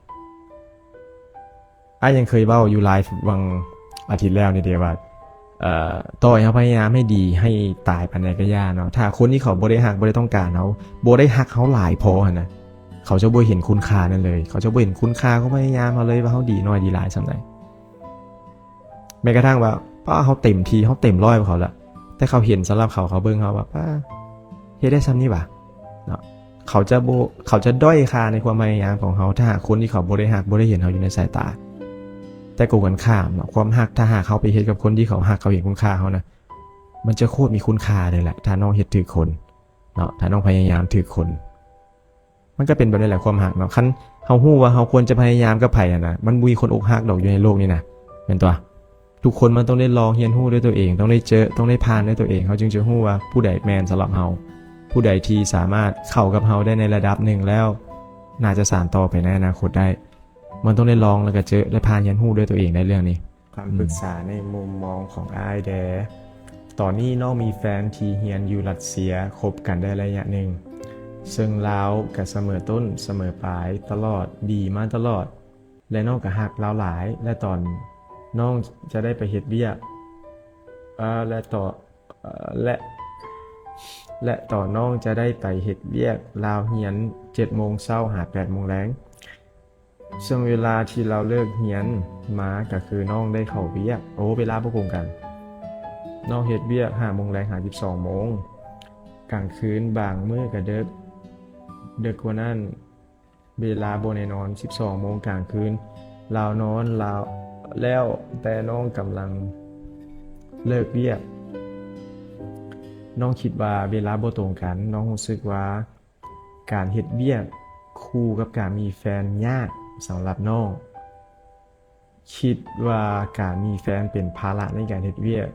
ອ້າຍຍັງເຄີຍເວົ້າຢູ່ໄລຟ໌ຫວ່າງອາທິດແລ້ວນີ້ເດ້ວ່າ ເອີ ຕໍ່ໃຫ້ເຮົາພະຍາຍາມໃຫ້ດີ ໃຫ້ຕາຍປານໃດກໍຢ່າເນາະ ຖ້າຄົນທີ່ເຂົາບໍ່ໄດ້ຮັກ ບໍ່ໄດ້ຕ້ອງການເຮົາ ບໍ່ໄດ້ຮັກເຮົາຫຼາຍພໍຫັ້ນນະ ເຂົາຈະບໍ່ເຫັນຄຸນຄ່ານັ້ນເລີຍ. ເຂົາຈະບໍ່ເຫັນຄຸນຄ່າຄວາມພະຍາຍາມເຮົາເລີຍ ວ່າເຮົາດີໜ້ອຍດີຫຼາຍສ່ຳໃດ. ແມ້ກະທັ່ງວ່າ ປ້າ ເຮົາເຕັມທີ່ ເຮົາເຕັມຮ້ອຍໃຫ້ເຂົາລະ ແຕ່ເຂົາເຫັນ ສຳລັບເຂົາ ເຂົາເບິ່ງເຮົາວ່າ ປ້າ ເຮັດໄດ້ສ່ຳນີ້ຫວາເນາະ. ເຂົາຈະບໍ່ ເຂົາຈະດ້ອຍຄ່າໃນຄວາມພະຍາຍາມຂອງເຮົາ ຖ້າຫາກຄົນທີ່ເຂົາບໍ່ໄດ້ຮັກ ບໍ່ໄດ້ເຫັນເຮົາຢູ່ໃນສາຍຕາ. ແຕ່ກົງກັນຂ້າມເນາະ ຄວາມຮັກ ຖ້າຫາກເຮົາໄປເຮັດກັບຄົນທີ່ເຂົາຮັກ ເຂົາເຫັນຄຸນຄ່າເຮົານະ ມັນຈະໂຄດມີຄຸນຄ່າເລີຍແຫຼະ ຖ້ານ້ອງເຮັດຖືກຄົນເນາະ ຖ້ານ້ອງພະຍາຍາມຖືກຄົນ. ມັນກໍເປັນແບບນີ້ແຫຼະ ຄວາມຮັກເນາະ. ຄັນເຮົາຮູ້ວ່າເຮົາຄວນຈະພະຍາຍາມກັບໃຜຫັ້ນນະ ມັນບໍ່ມີຄົນອົກຫັກດອກຢູ່ໃນໂລກນີ້ນະ ແມ່ນຕົວະ? ທຸກຄົນມັນຕ້ອງໄດ້ລອງຮຽນຮູ້ດ້ວຍຕົວເອງ ຕ້ອງໄດ້ເຈີ ຕ້ອງໄດ້ຜ່ານດ້ວຍຕົວເອງ ເຮົາຈຶ່ງຈະຮູ້ວ່າຜູ້ໃດແມ່ນສຳລັບເຮົາ ຜູ້ໃດທີ່ສາມາດເຂົ້າກັບເຮົາໄດ້ໃນລະດັບໜຶ່ງແລ້ວ ໜ້າຈະສານຕໍ່ໄປໃນອະນາຄົດໄດ້. ມັນຕ້ອງໄດ້ລອງ ແລ້ວກໍເຈີ ແລະ ຜ່ານຮຽນຮູ້ດ້ວຍຕົວເອງໃນເລື່ອງນີ້. ຄຳປຶກສາໃນມຸມມອງຂອງອ້າຍແດ່. ຕອນນີ້ນ້ອງມີແຟນທີ່ຮຽນຢູ່ລັດເຊຍ ຄົບກັນໄດ້ໄລຍະໜຶ່ງ ເຊິ່ງລາວກະສະເໝີຕົ້ນສະເໝີປາຍຕະຫຼອດ ດີມາຕະຫຼອດ ແລະ ນ້ອງກະຮັກລາວຫຼາຍ ແລະ ຕອນນ້ອງຈະໄດ້ໄປເຮັດວຽກ ເອີ ແລະ ຕໍ່ ເອີ ແລະ ແລະ ຕອນນ້ອງຈະໄດ້ໄປເຮັດວຽກ ລາວຮຽນເຈັດໂມງເຊົ້າຫາແປດໂມງແລງ. ເຊິ່ງເວລາທີ່ລາວເລີກຮຽນມາກະຄືນ້ອງໄດ້ເຂົ້າວຽກ. ໂອ້ ເວລາບໍ່ກົງກັນ. ນ້ອງເຮັດວຽກຫ້າໂມງແລງຫາສິບສອງໂມງ. ກາງຄືນບາງມື້ກະເດິກ, ເດິກກວ່ານັ້ນ ເວລາບໍ່ແນ່ນອນ. ສິບສອງໂມງກາງຄືນ ລາວນອນລາວແລ້ວ, ແຕ່ນ້ອງກຳລັງເລີກວຽກ. ນ້ອງຄິດວ່າເວລາບໍ່ຕົງກັນ. ນ້ອງຮູ້ສຶກວ່າ ການເຮັດວຽກຄູ່ກັບການມີແຟນຍາກສຳລັບນ້ອງ. ຄິດວ່າການມີແຟນເປັນພາລະໃນການເຮັດວຽກ.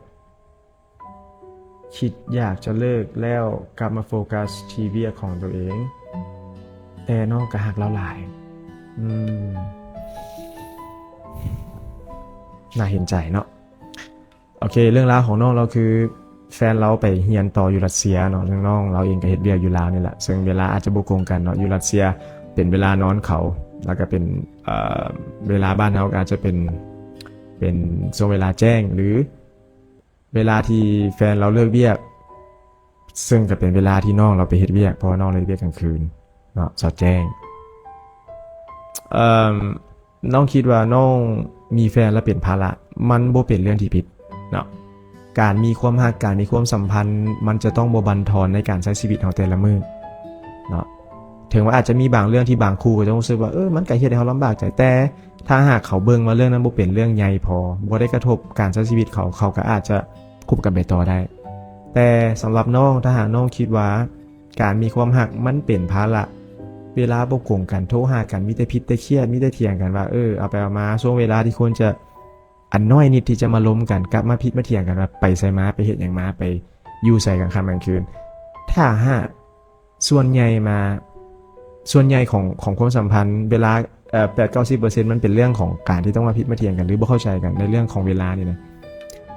ຄິດຢາກຈະເລີກແລ້ວກັບມາໂຟກັສທີ່ວຽກຂອງຕົວເອງ. ແຕ່ນ້ອງກະຮັກລາວຫຼາຍ. ອືມ. ໜ້າເຫັນໃຈເນາະ. ໂອເຄ ເລື່ອງລາວຂອງນ້ອງລາວຄື ແຟນລາວໄປຮຽນຕໍ່ຢູ່ລັດເຊຍເນາະ, ເລື່ອງນ້ອງລາວເອງກໍເຮັດວຽກຢູ່ລາວນີ້ແຫຼະ, ເຊິ່ງເວລາອາດຈະບໍ່ກົງກັນເນາະ. ຢູ່ລັດເຊຍເປັນເວລານອນເຂົາ, ແລ້ວກໍເປັນ ເອີ ເວລາບ້ານເຮົາກໍອາດຈະເປັນ ເປັນຊ່ວງເວລາແຈ້ງ ຫຼື ເວລາທີ່ແຟນລາວເລີກວຽກ, ເຊິ່ງກໍເປັນເວລາທີ່ນ້ອງລາວໄປເຮັດວຽກ, ເພາະວ່ານ້ອງລາວເຮັດວຽກກາງຄືນເນາະ, ສອດແຈ້ງ. ເອີ ນ້ອງຄິດວ່ານ້ອງມີແຟນແລ້ວເປັນພາລະ, ມັນບໍ່ເປັນເລື່ອງທີ່ຜິດເນາະ. ການມີຄວາມຮັກ, ການມີຄວາມສຳພັນ, ມັນຈະຕ້ອງບໍ່ບັ່ນທອນໃນການໃຊ້ຊີວິດເຮົາແຕ່ລະມື້ເນາະ. ເຖິງວ່າອາດຈະມີບາງເລື່ອງທີ່ບາງຄູ່ກໍຈະຮູ້ສຶກວ່າ ເອີ ມັນກໍເຮັດໃຫ້ເຮົາລຳບາກໃຈ, ແຕ່ຖ້າຫາກເຂົາເບິ່ງວ່າເລື່ອງນັ້ນບໍ່ເປັນເລື່ອງໃຫຍ່ພໍ, ບໍ່ໄດ້ກະທົບການໃຊ້ຊີວິດເຂົາ, ເຂົາກໍອາດຈະຄົບກັນໄປຕໍ່ໄດ້. ແຕ່ສຳລັບນ້ອງ, ຖ້າຫາກນ້ອງຄິດວ່າການມີຄວາມຮັກມັນເປັນພາລະ, ເວລາບໍ່ກົງກັນ, ໂທຫາກັນ, ມີແຕ່ຜິດແຕ່ຄຽດ, ມີແຕ່ຖຽງກັນວ່າ ເອີ ເອົາໄປເອົາມາ, ຊ່ວງເວລາທີ່ຄວນຈະ ອັນນ້ອຍນິດທີ່ຈະມາລົມກັນ, ກັບມາຜິດມາຖຽງກັນວ່າໄປໃສມາ, ໄປເຮັດຫຍັງມາ, ໄປຢູ່ໃສກາງຄ່ຳກາງຄືນ. ຖ້າຫາກສ່ວນໃຫຍ່ມາ, ສ່ວນໃຫຍ່ຂອງ, ຂອງຄວາມສຳພັນ ເວລາ, ເອີ, ແປດເກົ້າສິບເປີເຊັນ ມັນເປັນເລື່ອງຂອງການທີ່ຕ້ອງມາຜິດມາຖຽງກັນ ຫຼື ບໍ່ເຂົ້າໃຈກັນໃນເລື່ອງຂອງເວລານີ້ນະ,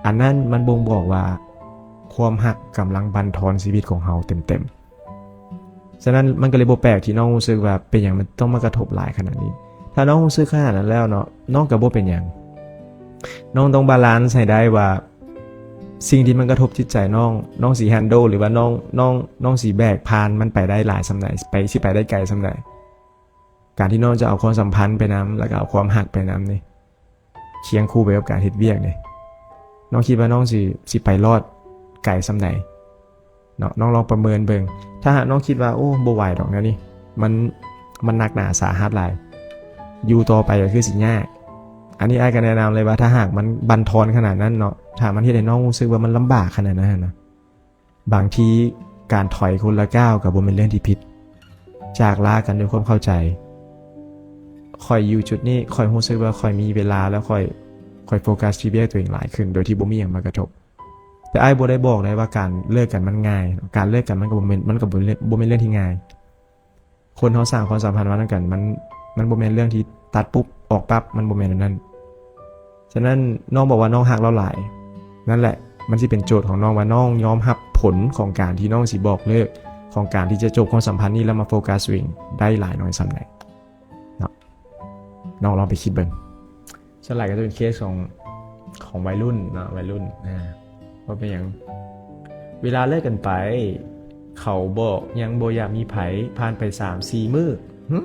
ອັນນັ້ນມັນບົ່ງບອກວ່າຄວາມຮັກກຳລັງບັນທອນຊີວິດຂອງເຮົາເຕັມໆ. ສະນັ້ນມັນກໍເລີຍບໍ່ແປກທີ່ນ້ອງຮູ້ສຶກວ່າເປັນຫຍັງມັນຕ້ອງມາກະທົບຫຼາຍຂະໜາດນີ້. ຖ້ານ້ອງຮູ້ສຶກຂະໜາດນັ້ນແລ້ວເນາະ, ນ້ອງກໍບໍ່ເປັນຫຍັງ. ນ້ອງຕ້ອງບາລານໃຫ້ໄດ້ວ່າ ສິ່ງທີ່ມັນກະທົບຈິດໃຈນ້ອງ, ນ້ອງຊິແຮນໂດ ຫຼືວ່ານ້ອງ, ນ້ອງ, ນ້ອງຊິແບກຜ່ານມັນໄປໄດ້ຫຼາຍສ່ຳໃດ, ໄປ, ຊິໄປໄດ້ໄກສ່ຳໃດ. ການທີ່ນ້ອງຈະເອົາຄວາມສຳພັນໄປນຳ ແລ້ວກໍເອົາຄວາມຮັກໄປນຳນີ້ ຄຽງຄູ່ໄປກັບການເຮັດວຽກນີ້, ນ້ອງຄິດວ່ານ້ອງຊິ, ຊິໄປລອດໄກສ່ຳໃດເນາະ? ນ້ອງລອງປະເມີນເບິ່ງ. ຖ້າຫາກນ້ອງຄິດວ່າ ໂອ້ ບໍ່ໄຫວດອກແນວນີ້, ມັນ, ມັນໜັກໜາສາຫັດຫຼາຍ, ຢູ່ຕໍ່ໄປກໍຄືຊິຍາກ, ອັນນີ້ອ້າຍກໍແນະນຳເລີຍວ່າ ຖ້າຫາກມັນບັນທອນຂະໜາດນັ້ນເນາະ, ຖ້າມັນເຮັດໃຫ້ນ້ອງຮູ້ສຶກວ່າມັນລຳບາກຂະໜາດນັ້ນນະ, ບາງທີການຖອຍຄົນລະກ້າວກໍບໍ່ແມ່ນເລື່ອງທີ່ຜິດ. ຈາກລາກັນດ້ວຍຄວາມເຂົ້າໃຈ. ຂ້ອຍຢູ່ຈຸດນີ້, ຂ້ອຍຮູ້ສຶກວ່າຂ້ອຍມີເວລາ ແລ້ວຂ້ອຍ, ຂ້ອຍໂຟກັສທີ່ວຽກຕົວເອງຫຼາຍຂຶ້ນ ໂດຍທີ່ບໍ່ມີຫຍັງມາກະທົບ. ແຕ່ອ້າຍບໍ່ໄດ້ບອກໄດ້ວ່າການເລີກກັນມັນງ່າຍ. ການເລີກກັນມັນກໍບໍ່ແມ່ນ, ມັນກໍບໍ່ແມ່ນ, ບໍ່ແມ່ນເລື່ອງທີ່ງ່າຍ. ຄົນເຮົາສ້າງຄວາມສຳພັນມານຳກັນ, ມັນ, ມັນບໍ່ແມ່ນເລື່ອງທີ່ຕັດປຸບອອກປັບ, ມັນບໍ່ແມ່ນແນວນັ້ນ. ສະນັ້ນນ້ອງບອກວ່ານ້ອງຮັກລາວຫຼາຍ, ນັ້ນແຫຼະ ມັນຊິເປັນໂຈດຂອງນ້ອງວ່ານ້ອງຍອມຮັບຜົນຂອງການທີ່ນ້ອງຊິບອກເລີກ, ຂອງການທີ່ຈະຈົບຄວາມສຳພັນນີ້ ແລ້ວມາໂຟກັສຕົວເອງໄດ້ຫຼາຍໜ້ອຍສ່ຳໃດເນາະ. ນ້ອງລອງໄປຄິດເບິ່ງ. ສ່ວນຫຼາຍກໍຈະເປັນເຄສຂອງ, ຂອງໄວລຸ້ນເນາະ, ໄວລຸ້ນ. ອາ, ວ່າເປັນຫຍັງ? ເວລາເລີກກັນໄປ, ເຂົາບໍ່, ຍັງບໍ່ຢາກມີໃຜ, ຜ່ານໄປສາມສີ່ມື້, ຫຶ?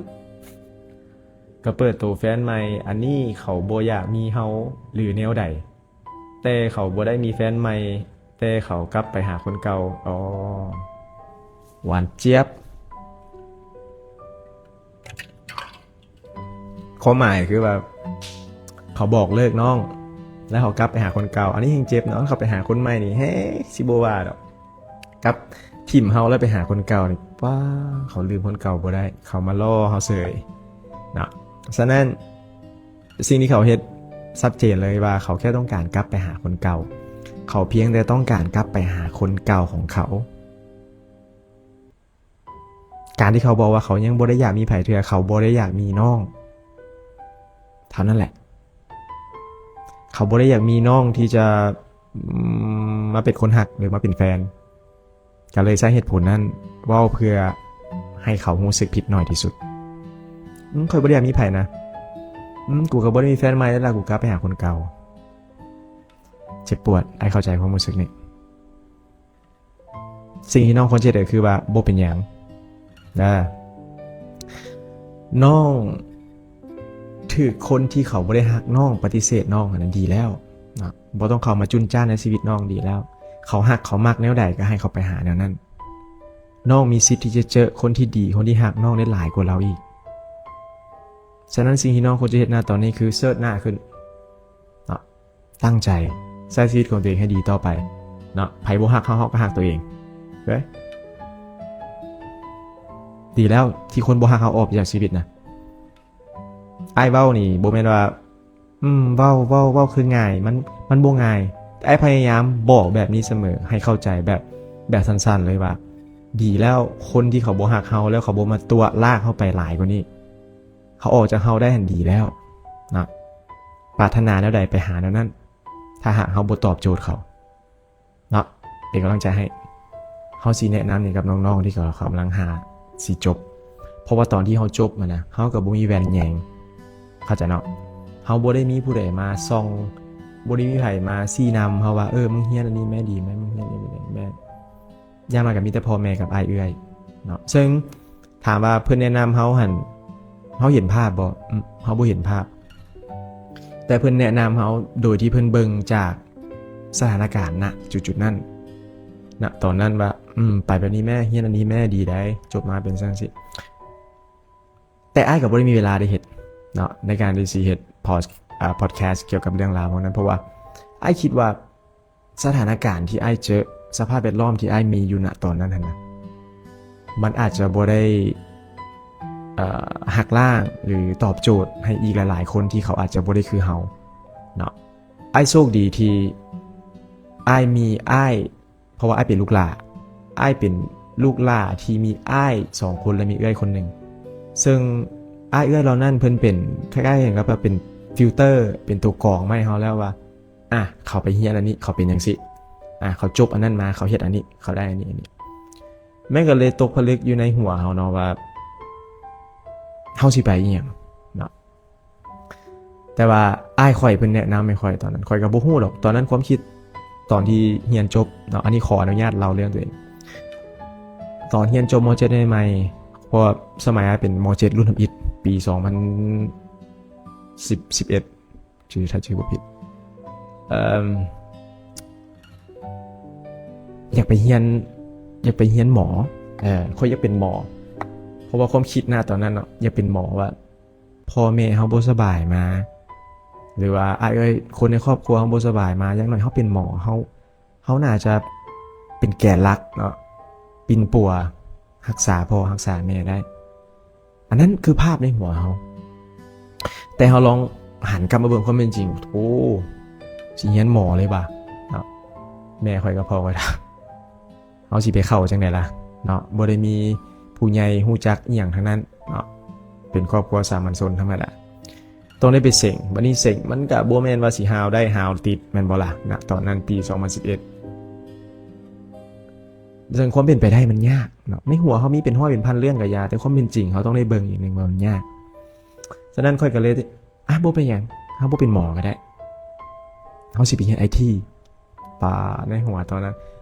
ກໍເປີດໂຕແຟນໃໝ່, ອັນນີ້ເຂົາບໍ່ຢາກມີເຮົາ ຫຼື ແນວໃດ? ແຕ່ເຂົາບໍ່ໄດ້ມີແຟນໃໝ່, ແຕ່ເຂົາກັບໄປຫາຄົນເກົ່າ. ອໍ ຫວານຈຽບ. ຄວາມໝາຍຄືວ່າ ເຂົາບອກເລີກນ້ອງ ແລ້ວເຂົາກັບໄປຫາຄົນເກົ່າ, ອັນນີ້ແຮ່ງເຈັບເນາະ. ເຂົາໄປຫາຄົນໃໝ່ນີ້ແຮ່ງຊິບໍ່ວ່າດອກ, ກັບຖິ້ມເຮົາແລ້ວໄປຫາຄົນເກົ່ານີ້, ປ້າ, ເຂົາລືມຄົນເກົ່າບໍ່ໄດ້, ເຂົາມາລໍ້ເຮົາເສີຍເນາະ. ສະນັ້ນ ສິ່ງທີ່ເຂົາເຮັດຊັດເຈນເລີຍວ່າ ເຂົາແຄ່ຕ້ອງການກັບໄປຫາຄົນເກົ່າ, ເຂົາພຽງແຕ່ຕ້ອງການກັບໄປຫາຄົນເກົ່າຂອງເຂົາ. ການທີ່ເຂົາບອກວ່າເຂົາຍັງບໍ່ໄດ້ຢາກມີໃຜເທື່ອ, ເຂົາບໍ່ໄດ້ຢາກມີນ້ອງເທົ່ານັ້ນແຫຼະ. ເຂົາບໍ່ໄດ້ຢາກມີນ້ອງທີ່ຈະ, ອືມ, ມາເປັນຄົນຮັກ ຫຼື ມາເປັນແຟນ. ກໍເລີຍໃຊ້ເຫດຜົນນັ້ນເວົ້າເພື່ອໃຫ້ເຂົາຮູ້ສຶກຜິດໜ້ອຍທີ່ສຸດ. ອືມ, ຂ້ອຍບໍ່ໄດ້ຢາກມີໃຜນະ. ອືມ, ກູກໍບໍ່ໄດ້ມີແຟນໃໝ່ແລ້ວລະ, ກູກັບໄປຫາຄົນເກົ່າ. ເຈັບປວດ, ອ້າຍເຂົ້າໃຈຄວາມຮູ້ສຶກນີ້. ສິ່ງທີ່ນ້ອງຄວນຈະເຮັດກໍຄືວ່າ ບໍ່ເປັນຫຍັງນະ. ນ້ອງຖືກຄົນທີ່ເຂົາບໍ່ໄດ້ຮັກນ້ອງປະຕິເສດນ້ອງ, ອັນນັ້ນດີແລ້ວເນາະ. ບໍ່ຕ້ອງເຂົ້າມາຈຸນຈ້ານໃນຊີວິດນ້ອງ, ດີແລ້ວ. ເຂົາຮັກເຂົາມັກແນວໃດກໍໃຫ້ເຂົາໄປຫາແນວນັ້ນ. ນ້ອງມີສິດທີ່ຈະເຈີຄົນທີ່ດີ, ຄົນທີ່ຮັກນ້ອງໄດ້ຫຼາຍກວ່າລາວອີກ. ສະນັ້ນສິ່ງທີ່ນ້ອງຄວນຈະເຮັດນະຕອນນີ້ຄືເຊີດໜ້າຂຶ້ນເນາະ, ຕັ້ງໃຈໃຊ້ຊີວິດຂອງຕົວເອງໃຫ້ດີຕໍ່ໄປເນາະ. ໃຜບໍ່ຮັກເຮົາ, ເຮົາກໍຮັກຕົວເອງເດ້. ດີແລ້ວທີ່ຄົນບໍ່ຮັກເຮົາອອກໄປຈາກຊີວິດນະ. ອ້າຍເວົ້ານີ້ບໍ່ແມ່ນວ່າ ອືມ ເວົ້າ, ເວົ້າ, ເວົ້າຄືງ່າຍ, ມັນ, ມັນບໍ່ງ່າຍ. ແຕ່ອ້າຍພະຍາຍາມບອກແບບນີ້ສະເໝີ ໃຫ້ເຂົ້າໃຈແບບ, ແບບສັ້ນໆເລີຍວ່າ ດີແລ້ວ, ຄົນທີ່ເຂົາບໍ່ຮັກເຮົາ ແລ້ວເຂົາບໍ່ມາຕົວະລາກເຮົາໄປຫຼາຍກວ່ານີ້, ເຂົາອອກຈາກເຮົາໄດ້ຫັ້ນດີແລ້ວນະ. ປາດຖະໜາແນວໃດໄປຫາແນວນັ້ນ, ຖ້າຫາກເຮົາບໍ່ຕອບໂຈດເຂົາ. ເນາະ, ເປັນກຳລັງໃຈໃຫ້. ເຮົາຊິແນະນຳນີ້ກັບນ້ອງໆທີ່ເຂົາກຳລັງຫາຊິຈົບ, ເພາະວ່າຕອນທີ່ເຮົາຈົບຫັ້ນນະ, ເຮົາກໍບໍ່ມີແວ່ນແຍງ, ເຂົ້າໃຈເນາະ. ເຮົາບໍ່ໄດ້ມີຜູ້ໃດມາສ່ອງ, ບໍ່ໄດ້ມີໃຜມາຊີ້ນຳເຮົາວ່າ, ເອີ, ມຶງຮຽນອັນນີ້ແມ້, ດີແມ້, ມຶງຮຽນອັນນີ້ແມ້. ຢ່າງໜ້ອຍກໍມີແຕ່ພໍ່ແມ່ກັບອ້າຍເອື້ອຍເນາະ. ເຊິ່ງ ຖາມວ່າເພິ່ນແນະນຳເຮົາຫັ້ນ ເຮົາເຫັນພາບບໍ່? ອືມ ເຮົາບໍ່ເຫັນພາບ, ແຕ່ເພິ່ນແນະນຳເຮົາໂດຍທີ່ເພິ່ນເບິ່ງຈາກສະຖານະການນະຈຸດໆນັ້ນ ນະຕອນນັ້ນວ່າ ອືມ ໄປແບບນີ້ແມ້, ຮຽນອັນນີ້ແມ້, ດີໃດ໋, ຈົບມາເປັນຊັ້ນຊີ້. ແຕ່ອ້າຍກໍບໍ່ໄດ້ມີເວລາໄດ້ເຮັດເນາະ ໃນການທີ່ຊິເຮັດ พອດ ອາ ພອດແຄສກ່ຽວກັບເລື່ອງລາວພວກນັ້ນ ເພາະວ່າອ້າຍຄິດວ່າ ສະຖານະການທີ່ອ້າຍເຈີ, ສະພາບແວດລ້ອມທີ່ອ້າຍມີຢູ່ນະຕອນນັ້ນຫັ້ນນະ ມັນອາດຈະບໍ່ໄດ້ ເອີ ຫັກລ້າງ ຫຼື ຕອບໂຈດໃຫ້ອີກຫຼາຍໆຄົນທີ່ເຂົາອາດຈະບໍ່ໄດ້ຄືເຮົາເນາະ. ອ້າຍໂຊກດີທີ່ອ້າຍມີອ້າຍ ເພາະວ່າອ້າຍເປັນລູກຫຼ້າ, ອ້າຍເປັນລູກຫຼ້າທີ່ມີອ້າຍສອງຄົນ ແລະ ມີເອື້ອຍຄົນໜຶ່ງ, ເຊິ່ງອ້າຍເອື້ອຍເຫຼົ່ານັ້ນເພິ່ນເປັນຄ້າຍໆກັບວ່າເປັນຟິວເຕີ ເປັນຕົວກອງມາໃຫ້ເຮົາແລ້ວວ່າ ອ່ະ ເຂົາໄປຮຽນອັນນີ້ ເຂົາເປັນຈັ່ງຊີ້, ອ່ະ ເຂົາຈົບອັນນັ້ນມາ ເຂົາເຮັດອັນນີ້ ເຂົາໄດ້ອັນນີ້ ອັນນີ້. ມັນກໍເລີຍຕົກຜະລຶກຢູ່ໃນຫົວເຮົາເນາະວ່າ ເຮົາຊິໄປອີ່ຫຍັງເນາະ. ແຕ່ວ່າອ້າຍຂ້ອຍເພິ່ນແນະນຳໃຫ້ຂ້ອຍຕອນນັ້ນ, ຂ້ອຍກໍບໍ່ຮູ້ດອກ ຕອນນັ້ນຄວາມຄິດຕອນທີ່ຮຽນຈົບເນາະ, ອັນນີ້ຂໍອະນຸຍາດເລົ່າເລື່ອງຕົວເອງ. ຕອນຮຽນຈົບ ມ.ເຈັດ ໃໝ່ໆ ເພາະວ່າສະໄໝອ້າຍເປັນ ມ.ເຈັດ ລຸ້ນທຳອິດ ປີສອງພັນສິບ ສິບເອັດ ຈື່ ຖ້າຈື່ບໍ່ຜິດ ເອີ ຢາກໄປຮຽນ ຢາກໄປຮຽນໝໍ ເອີ ຂ້ອຍຢາກເປັນໝໍ ເພາະວ່າຄວາມຄິດນະຕອນນັ້ນເນາະ ຢາກເປັນໝໍ ວ່າພໍ່ແມ່ເຮົາບໍ່ສະບາຍມາ ຫຼືວ່າອ້າຍເອີຍ ຄົນໃນຄອບຄົວເຮົາບໍ່ສະບາຍມາ ຢ່າງໜ້ອຍເຮົາເປັນໝໍ ເຮົາ ເຮົາໜ້າຈະເປັນແກນຫຼັກເນາະ ປິ່ນປົວ ຮັກສາພໍ່ຮັກສາແມ່ໄດ້. ອັນນັ້ນຄືພາບໃນຫົວເຮົາ ແຕ່ເຮົາລອງຫັນກັບມາເບິ່ງຄວາມເປັນຈິງ ໂອ້ ຊິຮຽນໝໍເລີຍຫວາເນາະ. ແມ່ຂ້ອຍກັບພໍ່ຂ້ອຍຖາມ ເຮົາຊິໄປເຂົ້າຈັ່ງໃດລະເນາະ, ບໍ່ໄດ້ມີຜູ້ໃຫຍ່ຮູ້ຈັກອີ່ຫຍັງທັງນັ້ນເນາະ, ເປັນຄອບຄົວສາມັນຊົນທຳມະດາ ຕ້ອງໄດ້ໄປເສັງ. ບັດນີ້ເສັງ ມັນກະບໍ່ແມ່ນວ່າຊິຮາວໄດ້ຮາວຕິດ ແມ່ນບໍ່ລະ ນະຕອນນັ້ນ ປີສອງພັນສິບເອັດ. ເຊິ່ງຄວາມເປັນໄປໄດ້ມັນຍາກເນາະ, ໃນຫົວເຮົາມີເປັນຮ້ອຍເປັນພັນເລື່ອງກະຢ່າ ແຕ່ຄວາມເປັນຈິງເຮົາຕ້ອງໄດ້ເບິ່ງອີກໜຶ່ງວ່າມັນຍາກ. ສະນັ້ນຂ້ອຍກໍເລີຍ ອ່ະ ບໍ່ເປັນຫຍັງ ເຮົາບໍ່ເປັນໝໍກໍໄດ້ ເຮົາຊິໄປຮຽນໄອທີ. ປາ ໃນຫົວຕອນນັ້ນ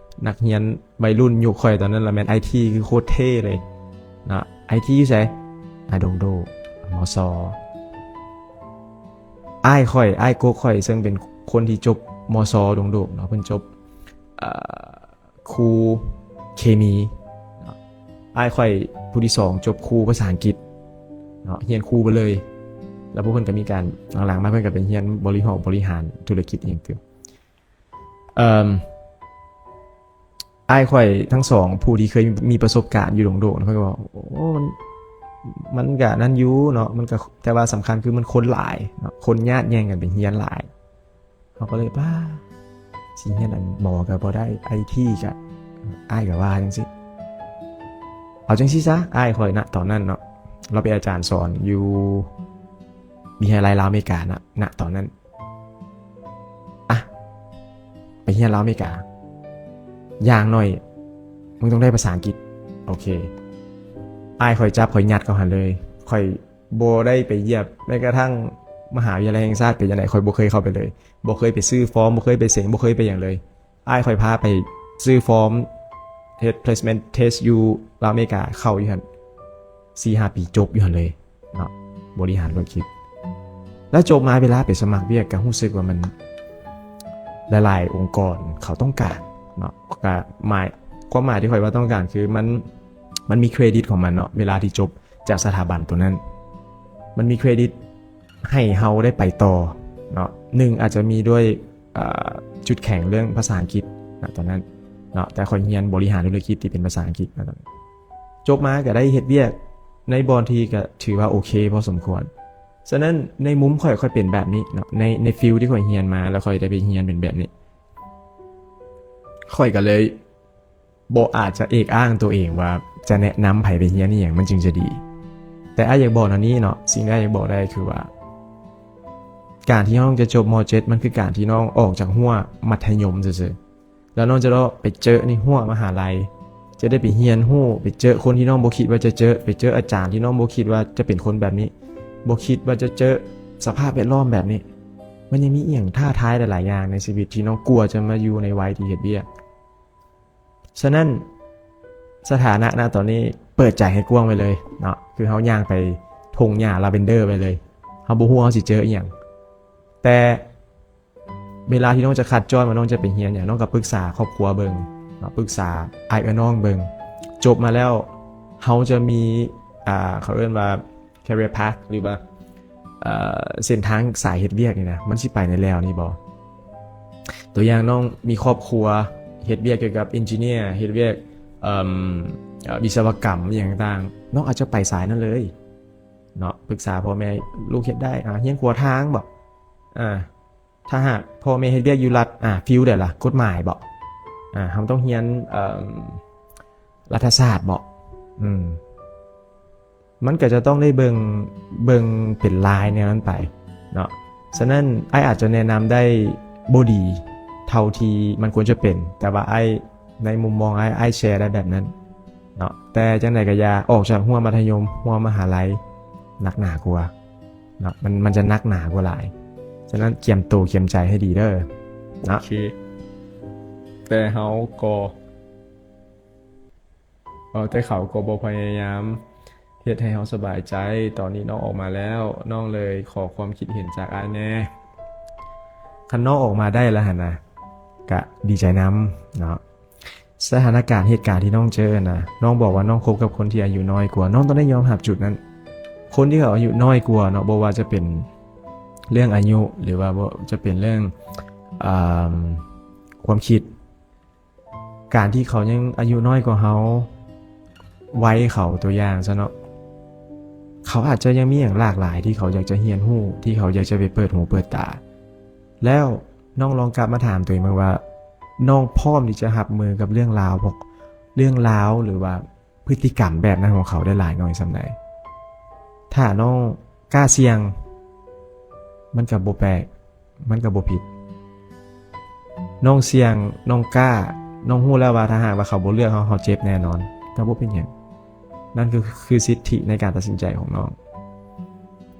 ນັກຮຽນໄວລຸ້ນຍຸກຂ້ອຍຕອນນັ້ນລະແມ່ນໄອທີຄືໂຄດເທ່ເລີຍເນາະ. ໄອທີຢູ່ໃສ? ອາ ດົງໂດກ ມສ. ອ້າຍຂ້ອຍ ອ້າຍກົກຂ້ອຍ ເຊິ່ງເປັນຄົນທີ່ຈົບ ມສ ດົງໂດກເນາະ, ເພິ່ນຈົບ ເອີ ຄູເຄມີເນາະ. ອ້າຍຂ້ອຍຜູ້ທີສອງຈົບຄູພາສາອັງກິດເນາະ, ຮຽນຄູໄປເລີຍ. ແລ້ວພວກເພິ່ນກໍມີການ ຫຼັງໆມາເພິ່ນກໍໄປຮຽນບໍລິຫອກບໍລິຫານທຸລະກິດອີ່ຫຍັງຕື່ມ. ເອີ ອ້າຍຂ້ອຍທັງສອງຜູ້ທີ່ເຄີຍມີປະສົບການຢູ່ດົງໂດກ ເພິ່ນກໍບອກ ໂອ້ ມັນ ມັນກະນັ້ນຢູ່ເນາະ, ມັນກະ ແຕ່ວ່າສຳຄັນຄືມັນຄົນຫຼາຍເນາະ, ຄົນຍາດແຍ່ງກັນໄປຮຽນຫຼາຍ. ເຮົາກໍເລີຍ ປ້າ ຊິຮຽນອັນໝໍກໍບໍ່ໄດ້ ໄອທີກໍ ອ້າຍກໍວ່າຈັ່ງຊີ້. ເອົາຈັ່ງຊີ້ຊະ ອ້າຍຂ້ອຍນະຕອນນັ້ນເນາະ ລາວເປັນອາຈານສອນຢູ່ວິທະຍາໄລລາວອາເມລິການະ ນະຕອນນັ້ນ. ອ່ະ ໄປຮຽນລາວອາເມລິກາ ຢ່າງໜ້ອຍມຶງຕ້ອງໄດ້ພາສາອັງກິດ. ໂອເຄ ອ້າຍຂ້ອຍຈັບຂ້ອຍຍັດເຂົ້າຫັ້ນເລີຍ. ຂ້ອຍບໍ່ໄດ້ໄປຢຽບແມ້ກະທັ່ງມະຫາວິທະຍາໄລແຫ່ງຊາດເປັນຈັ່ງໃດ ຂ້ອຍບໍ່ເຄີຍເຂົ້າໄປເລີຍ, ບໍ່ເຄີຍໄປຊື້ຟອມ, ບໍ່ເຄີຍໄປເສັງ, ບໍ່ເຄີຍໄປຫຍັງເລີຍ. ອ້າຍຂ້ອຍພາໄປຊື້ຟອມເຮັດ placement test ຢູ່ລາວອາເມລິກາ ເຂົ້າຢູ່ຫັ້ນສີ່ຫ້າປີ ຈົບຢູ່ຫັ້ນເລີຍເນາະ ບໍລິຫານທຸລະກິດ. ແລ້ວຈົບມາເວລາໄປສະໝັກວຽກກໍຮູ້ສຶກວ່າມັນ ຫຼາຍໆອົງກອນເຂົາຕ້ອງການເນາະ, ກໍໝາຍ ຄວາມໝາຍທີ່ຂ້ອຍວ່າຕ້ອງການຄືມັນ ມັນມີເຄຣດິດຂອງມັນເນາະ ເວລາທີ່ຈົບຈາກສະຖາບັນໂຕນັ້ນ ມັນມີເຄຣດິດ ໃຫ້ເຮົາໄດ້ໄປຕໍ່ເນາະ. ໜຶ່ງ ອາດຈະມີດ້ວຍ ເອີ ຈຸດແຂງເລື່ອງພາສາອັງກິດນະຕອນນັ້ນເນາະ, ແຕ່ຂ້ອຍຮຽນບໍລິຫານທຸລະກິດທີ່ເປັນພາສາອັງກິດນະຕອນນັ້ນ. ຈົບມາກໍໄດ້ເຮັດວຽກໃນບ່ອນທີ່ກໍຖືວ່າໂອເຄພໍສົມຄວນ. ສະນັ້ນໃນມຸມຂ້ອຍ ຂ້ອຍເປັນແບບນີ້ເນາະ, ໃນ ໃນຟິວທີ່ຂ້ອຍຮຽນມາ ແລ້ວຂ້ອຍໄດ້ໄປຮຽນເປັນແບບນີ້. ຂ້ອຍກໍເລີຍ ບໍ່ອາດຈະເອກອ້າງຕົວເອງວ່າຈະແນະນຳໃຜໄປຮຽນອີ່ຫຍັງມັນຈຶ່ງຈະດີ. ແຕ່ອ້າຍຢາກບອກແນວນີ້ເນາະ, ສິ່ງທີ່ອ້າຍຢາກບອກໄດ້ຄືວ່າ ການທີ່ນ້ອງຈະຈົບ ມ.ເຈັດ ມັນຄືການທີ່ນ້ອງອອກຈາກຮົ້ວມັດທະຍົມຊື່ໆ ແລ້ວນ້ອງຈະໄດ້ໄປເຈີໃນຮົ້ວມະຫາໄລ, ຈະໄດ້ໄປຮຽນຮູ້, ໄປເຈີຄົນທີ່ນ້ອງບໍ່ຄິດວ່າຈະເຈີ, ໄປເຈີອາຈານທີ່ນ້ອງບໍ່ຄິດວ່າຈະເປັນຄົນແບບນີ້, ບໍ່ຄິດວ່າຈະເຈີສະພາບແວດລ້ອມແບບນີ້. ມັນຍັງມີອີ່ຫຍັງທ້າທາຍຫຼາຍໆຢ່າງໃນຊີວິດທີ່ນ້ອງກວ່າຈະມາຢູ່ໃນໄວທີ່ເຮັດວຽກ. ສະນັ້ນ ສະຖານະນະຕອນນີ້ເປີດໃຈໃຫ້ກວ້າງໄວ້ເລີຍເນາະ, ຄືເຮົາຍ່າງໄປທົ່ງຫຍ້າລາເວັນເດີໄວ້ເລີຍ, ເຮົາບໍ່ຮູ້ເຮົາຊິເຈີອີ່ຫຍັງ. ແຕ່ເວລາທີ່ນ້ອງຈະຄັດຈ້ອນວ່ານ້ອງຈະໄປຮຽນຫຍັງ, ນ້ອງກໍປຶກສາຄອບຄົວເບິ່ງເນາະ, ປຶກສາອ້າຍເອື້ອຍນ້ອງເບິ່ງ. ຈົບມາແລ້ວ ເຮົາຈະມີ ອ່າ ເຂົາເອີ້ນວ່າ career path ຫຼືວ່າ ເອີ ເສັ້ນທາງສາຍເຮັດວຽກນີ້ນະ ມັນຊິໄປໃນແນວນີ້ບໍ່? ຕົວຢ່າງ ນ້ອງມີຄອບຄົວ ເຮັດວຽກກ່ຽວກັບ engineer ເຮັດວຽກ ເອີ ວິສະວະກຳ ອີ່ຫຍັງຕ່າງໆ ນ້ອງອາດຈະໄປສາຍນັ້ນເລີຍເນາະ. ປຶກສາພໍ່ແມ່ ລູກເຮັດໄດ້ ອາ ຮຽນຂົວທາງບໍ? ອາ ຖ້າຫາກພໍ່ແມ່ເຮັດວຽກຢູ່ລັດ ອາ field ໃດລະ? ກົດໝາຍບໍ? ອາ ເຮົາຕ້ອງຮຽນ ເອີ ລັດຖະສາດບໍ? ອືມ ມັນກໍຈະຕ້ອງໄດ້ເບິ່ງ ເບິ່ງເປັນລາຍແນວນັ້ນໄປເນາະ. ສະນັ້ນ ອ້າຍອາດຈະແນະນຳໄດ້ບໍ່ດີເທົ່າທີ່ມັນຄວນຈະເປັນ, ແຕ່ວ່າອ້າຍ ໃນມຸມມອງອ້າຍ ອ້າຍແຊໄດ້ແບບນັ້ນເນາະ. ແຕ່ຈັ່ງໃດກໍຢ່າອອກຈາກຮົ້ວມັດທະຍົມ, ຮົ້ວມະຫາໄລ ໜັກໜາກວ່າເນາະ, ມັນ ມັນຈະໜັກໜາກວ່າຫຼາຍ. ສະນັ້ນ ກຽມໂຕກຽມໃຈໃຫ້ດີເດີເນາະ. ໂອເຄ ແຕ່ເຮົາກໍ ເວົ້າແຕ່ເຂົາກໍບໍ່ພະຍາຍາມເຮັດໃຫ້ເຮົາສະບາຍໃຈ. ຕອນນີ້ນ້ອງອອກມາແລ້ວ, ນ້ອງເລີຍຂໍຄວາມຄິດເຫັນຈາກອ້າຍແດ່. ຄັນນ້ອງອອກມາໄດ້ແລ້ວຫັ້ນນະ ກະດີໃຈນຳເນາະ. ສະຖານະການເຫດການທີ່ນ້ອງເຈີນະ, ນ້ອງບອກວ່ານ້ອງຄົບກັບຄົນທີ່ອາຍຸນ້ອຍກວ່າ, ນ້ອງຕ້ອງໄດ້ຍອມຮັບຈຸດນັ້ນ. ຄົນທີ່ເຂົາອາຍຸນ້ອຍກວ່າເນາະ, ບໍ່ວ່າຈະເປັນເລື່ອງອາຍຸ ຫຼືວ່າບໍ່ ຈະເປັນເລື່ອງ ອາ ຄວາມຄິດ, ການທີ່ເຂົາຍັງອາຍຸນ້ອຍກວ່າເຮົາ, ໄວເຂົາ ຕົວຢ່າງຊະເນາະ, ເຂົາອາດຈະຍັງມີຫຍັງຫຼາກຫຼາຍທີ່ເຂົາຢາກຈະຮຽນຮູ້, ທີ່ເຂົາຢາກຈະໄປເປີດຫູເປີດຕາ. ແລ້ວນ້ອງລອງກັບມາຖາມຕົວເອງເບິ່ງວ່າ ນ້ອງພ້ອມທີ່ຈະຮັບມືກັບເລື່ອງລາວ ເລື່ອງລາວ ຫຼືວ່າພຶດຕິກຳແບບນັ້ນຂອງເຂົາໄດ້ຫຼາຍໜ້ອຍສ່ຳໃດ? ຖ້ານ້ອງກ້າສ່ຽງ, ມັນກໍບໍ່ແປກ. ມັນກໍບໍ່ຜິດ. ນ້ອງສ່ຽງ, ນ້ອງກ້າ, ນ້ອງຮູ້ແລ້ວວ່າຖ້າຫາກວ່າເຂົາບໍ່ເລືອກເຮົາ, ເຮົາເຈັບແນ່ນອນ, ກໍບໍ່ເປັນຫຍັງ. ນັ້ນຄື ຄືສິດທິໃນການຕັດສິນໃຈຂອງນ້ອງ.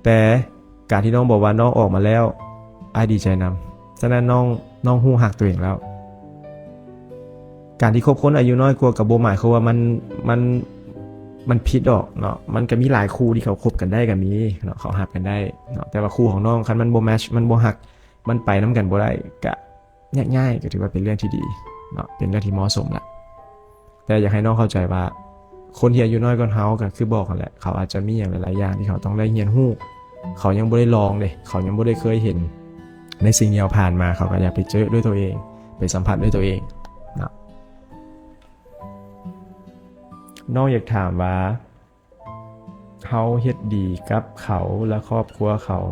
ແຕ່ການທີ່ນ້ອງບອກວ່ານ້ອງອອກມາແລ້ວ, ອ້າຍດີໃຈນຳ. ສະນັ້ນນ້ອງ, ນ້ອງຮູ້ຮັກຕົວເອງແລ້ວ. ການທີ່ຄົບຄົນອາຍຸນ້ອຍກວ່າກໍບໍ່ໝາຍຄວາມວ່າມັນ, ມັນ, ມັນຜິດດອກເນາະ. ມັນກໍມີຫຼາຍຄູ່ທີ່ເຂົາຄົບກັນໄດ້ກໍມີເນາະ, ເຂົາຮັກກັນໄດ້ເນາະ. ແຕ່ວ່າຄູ່ຂອງນ້ອງ ຄັນມັນບໍ່ແມັດ, ມັນບໍ່ຮັກ, ມັນໄປນຳກັນບໍ່ໄດ້ ກະແຍກຍ້າຍ ກໍຖືວ່າເປັນເລື່ອງທີ່ດີເນາະ, ເປັນເລື່ອງທີ່ເໝາະສົມລະ. ແຕ່ຢາກໃຫ້ນ້ອງເຂົ້າໃຈວ່າ ຄົນທີ່ອາຍຸນ້ອຍກວ່າເຮົາ ກໍຄືບອກຫັ້ນແຫຼະ, ເຂົາອາດຈະມີຫຍັງຫຼາຍໆຢ່າງທີ່ເຂົາຕ້ອງໄດ້ຮຽນຮູ້. ເຂົາຍັງບໍ່ໄດ້ລອງເດ້, ເຂົາຍັງບໍ່ໄດ້ເຄີຍເຫັນໃນສິ່ງທີ່ເຮົາຜ່ານມາ, ເຂົາກໍຢາກໄປເຈີດ້ວຍຕົວເອງ, ໄປສຳຜັດດ້ວຍຕົວເອງເນາະ. ນ້ອງຢາກຖາມວ່າ ເຮົາເຮັດດີກັບເຂົາ ແລະ ຄອບຄົວເຂົາ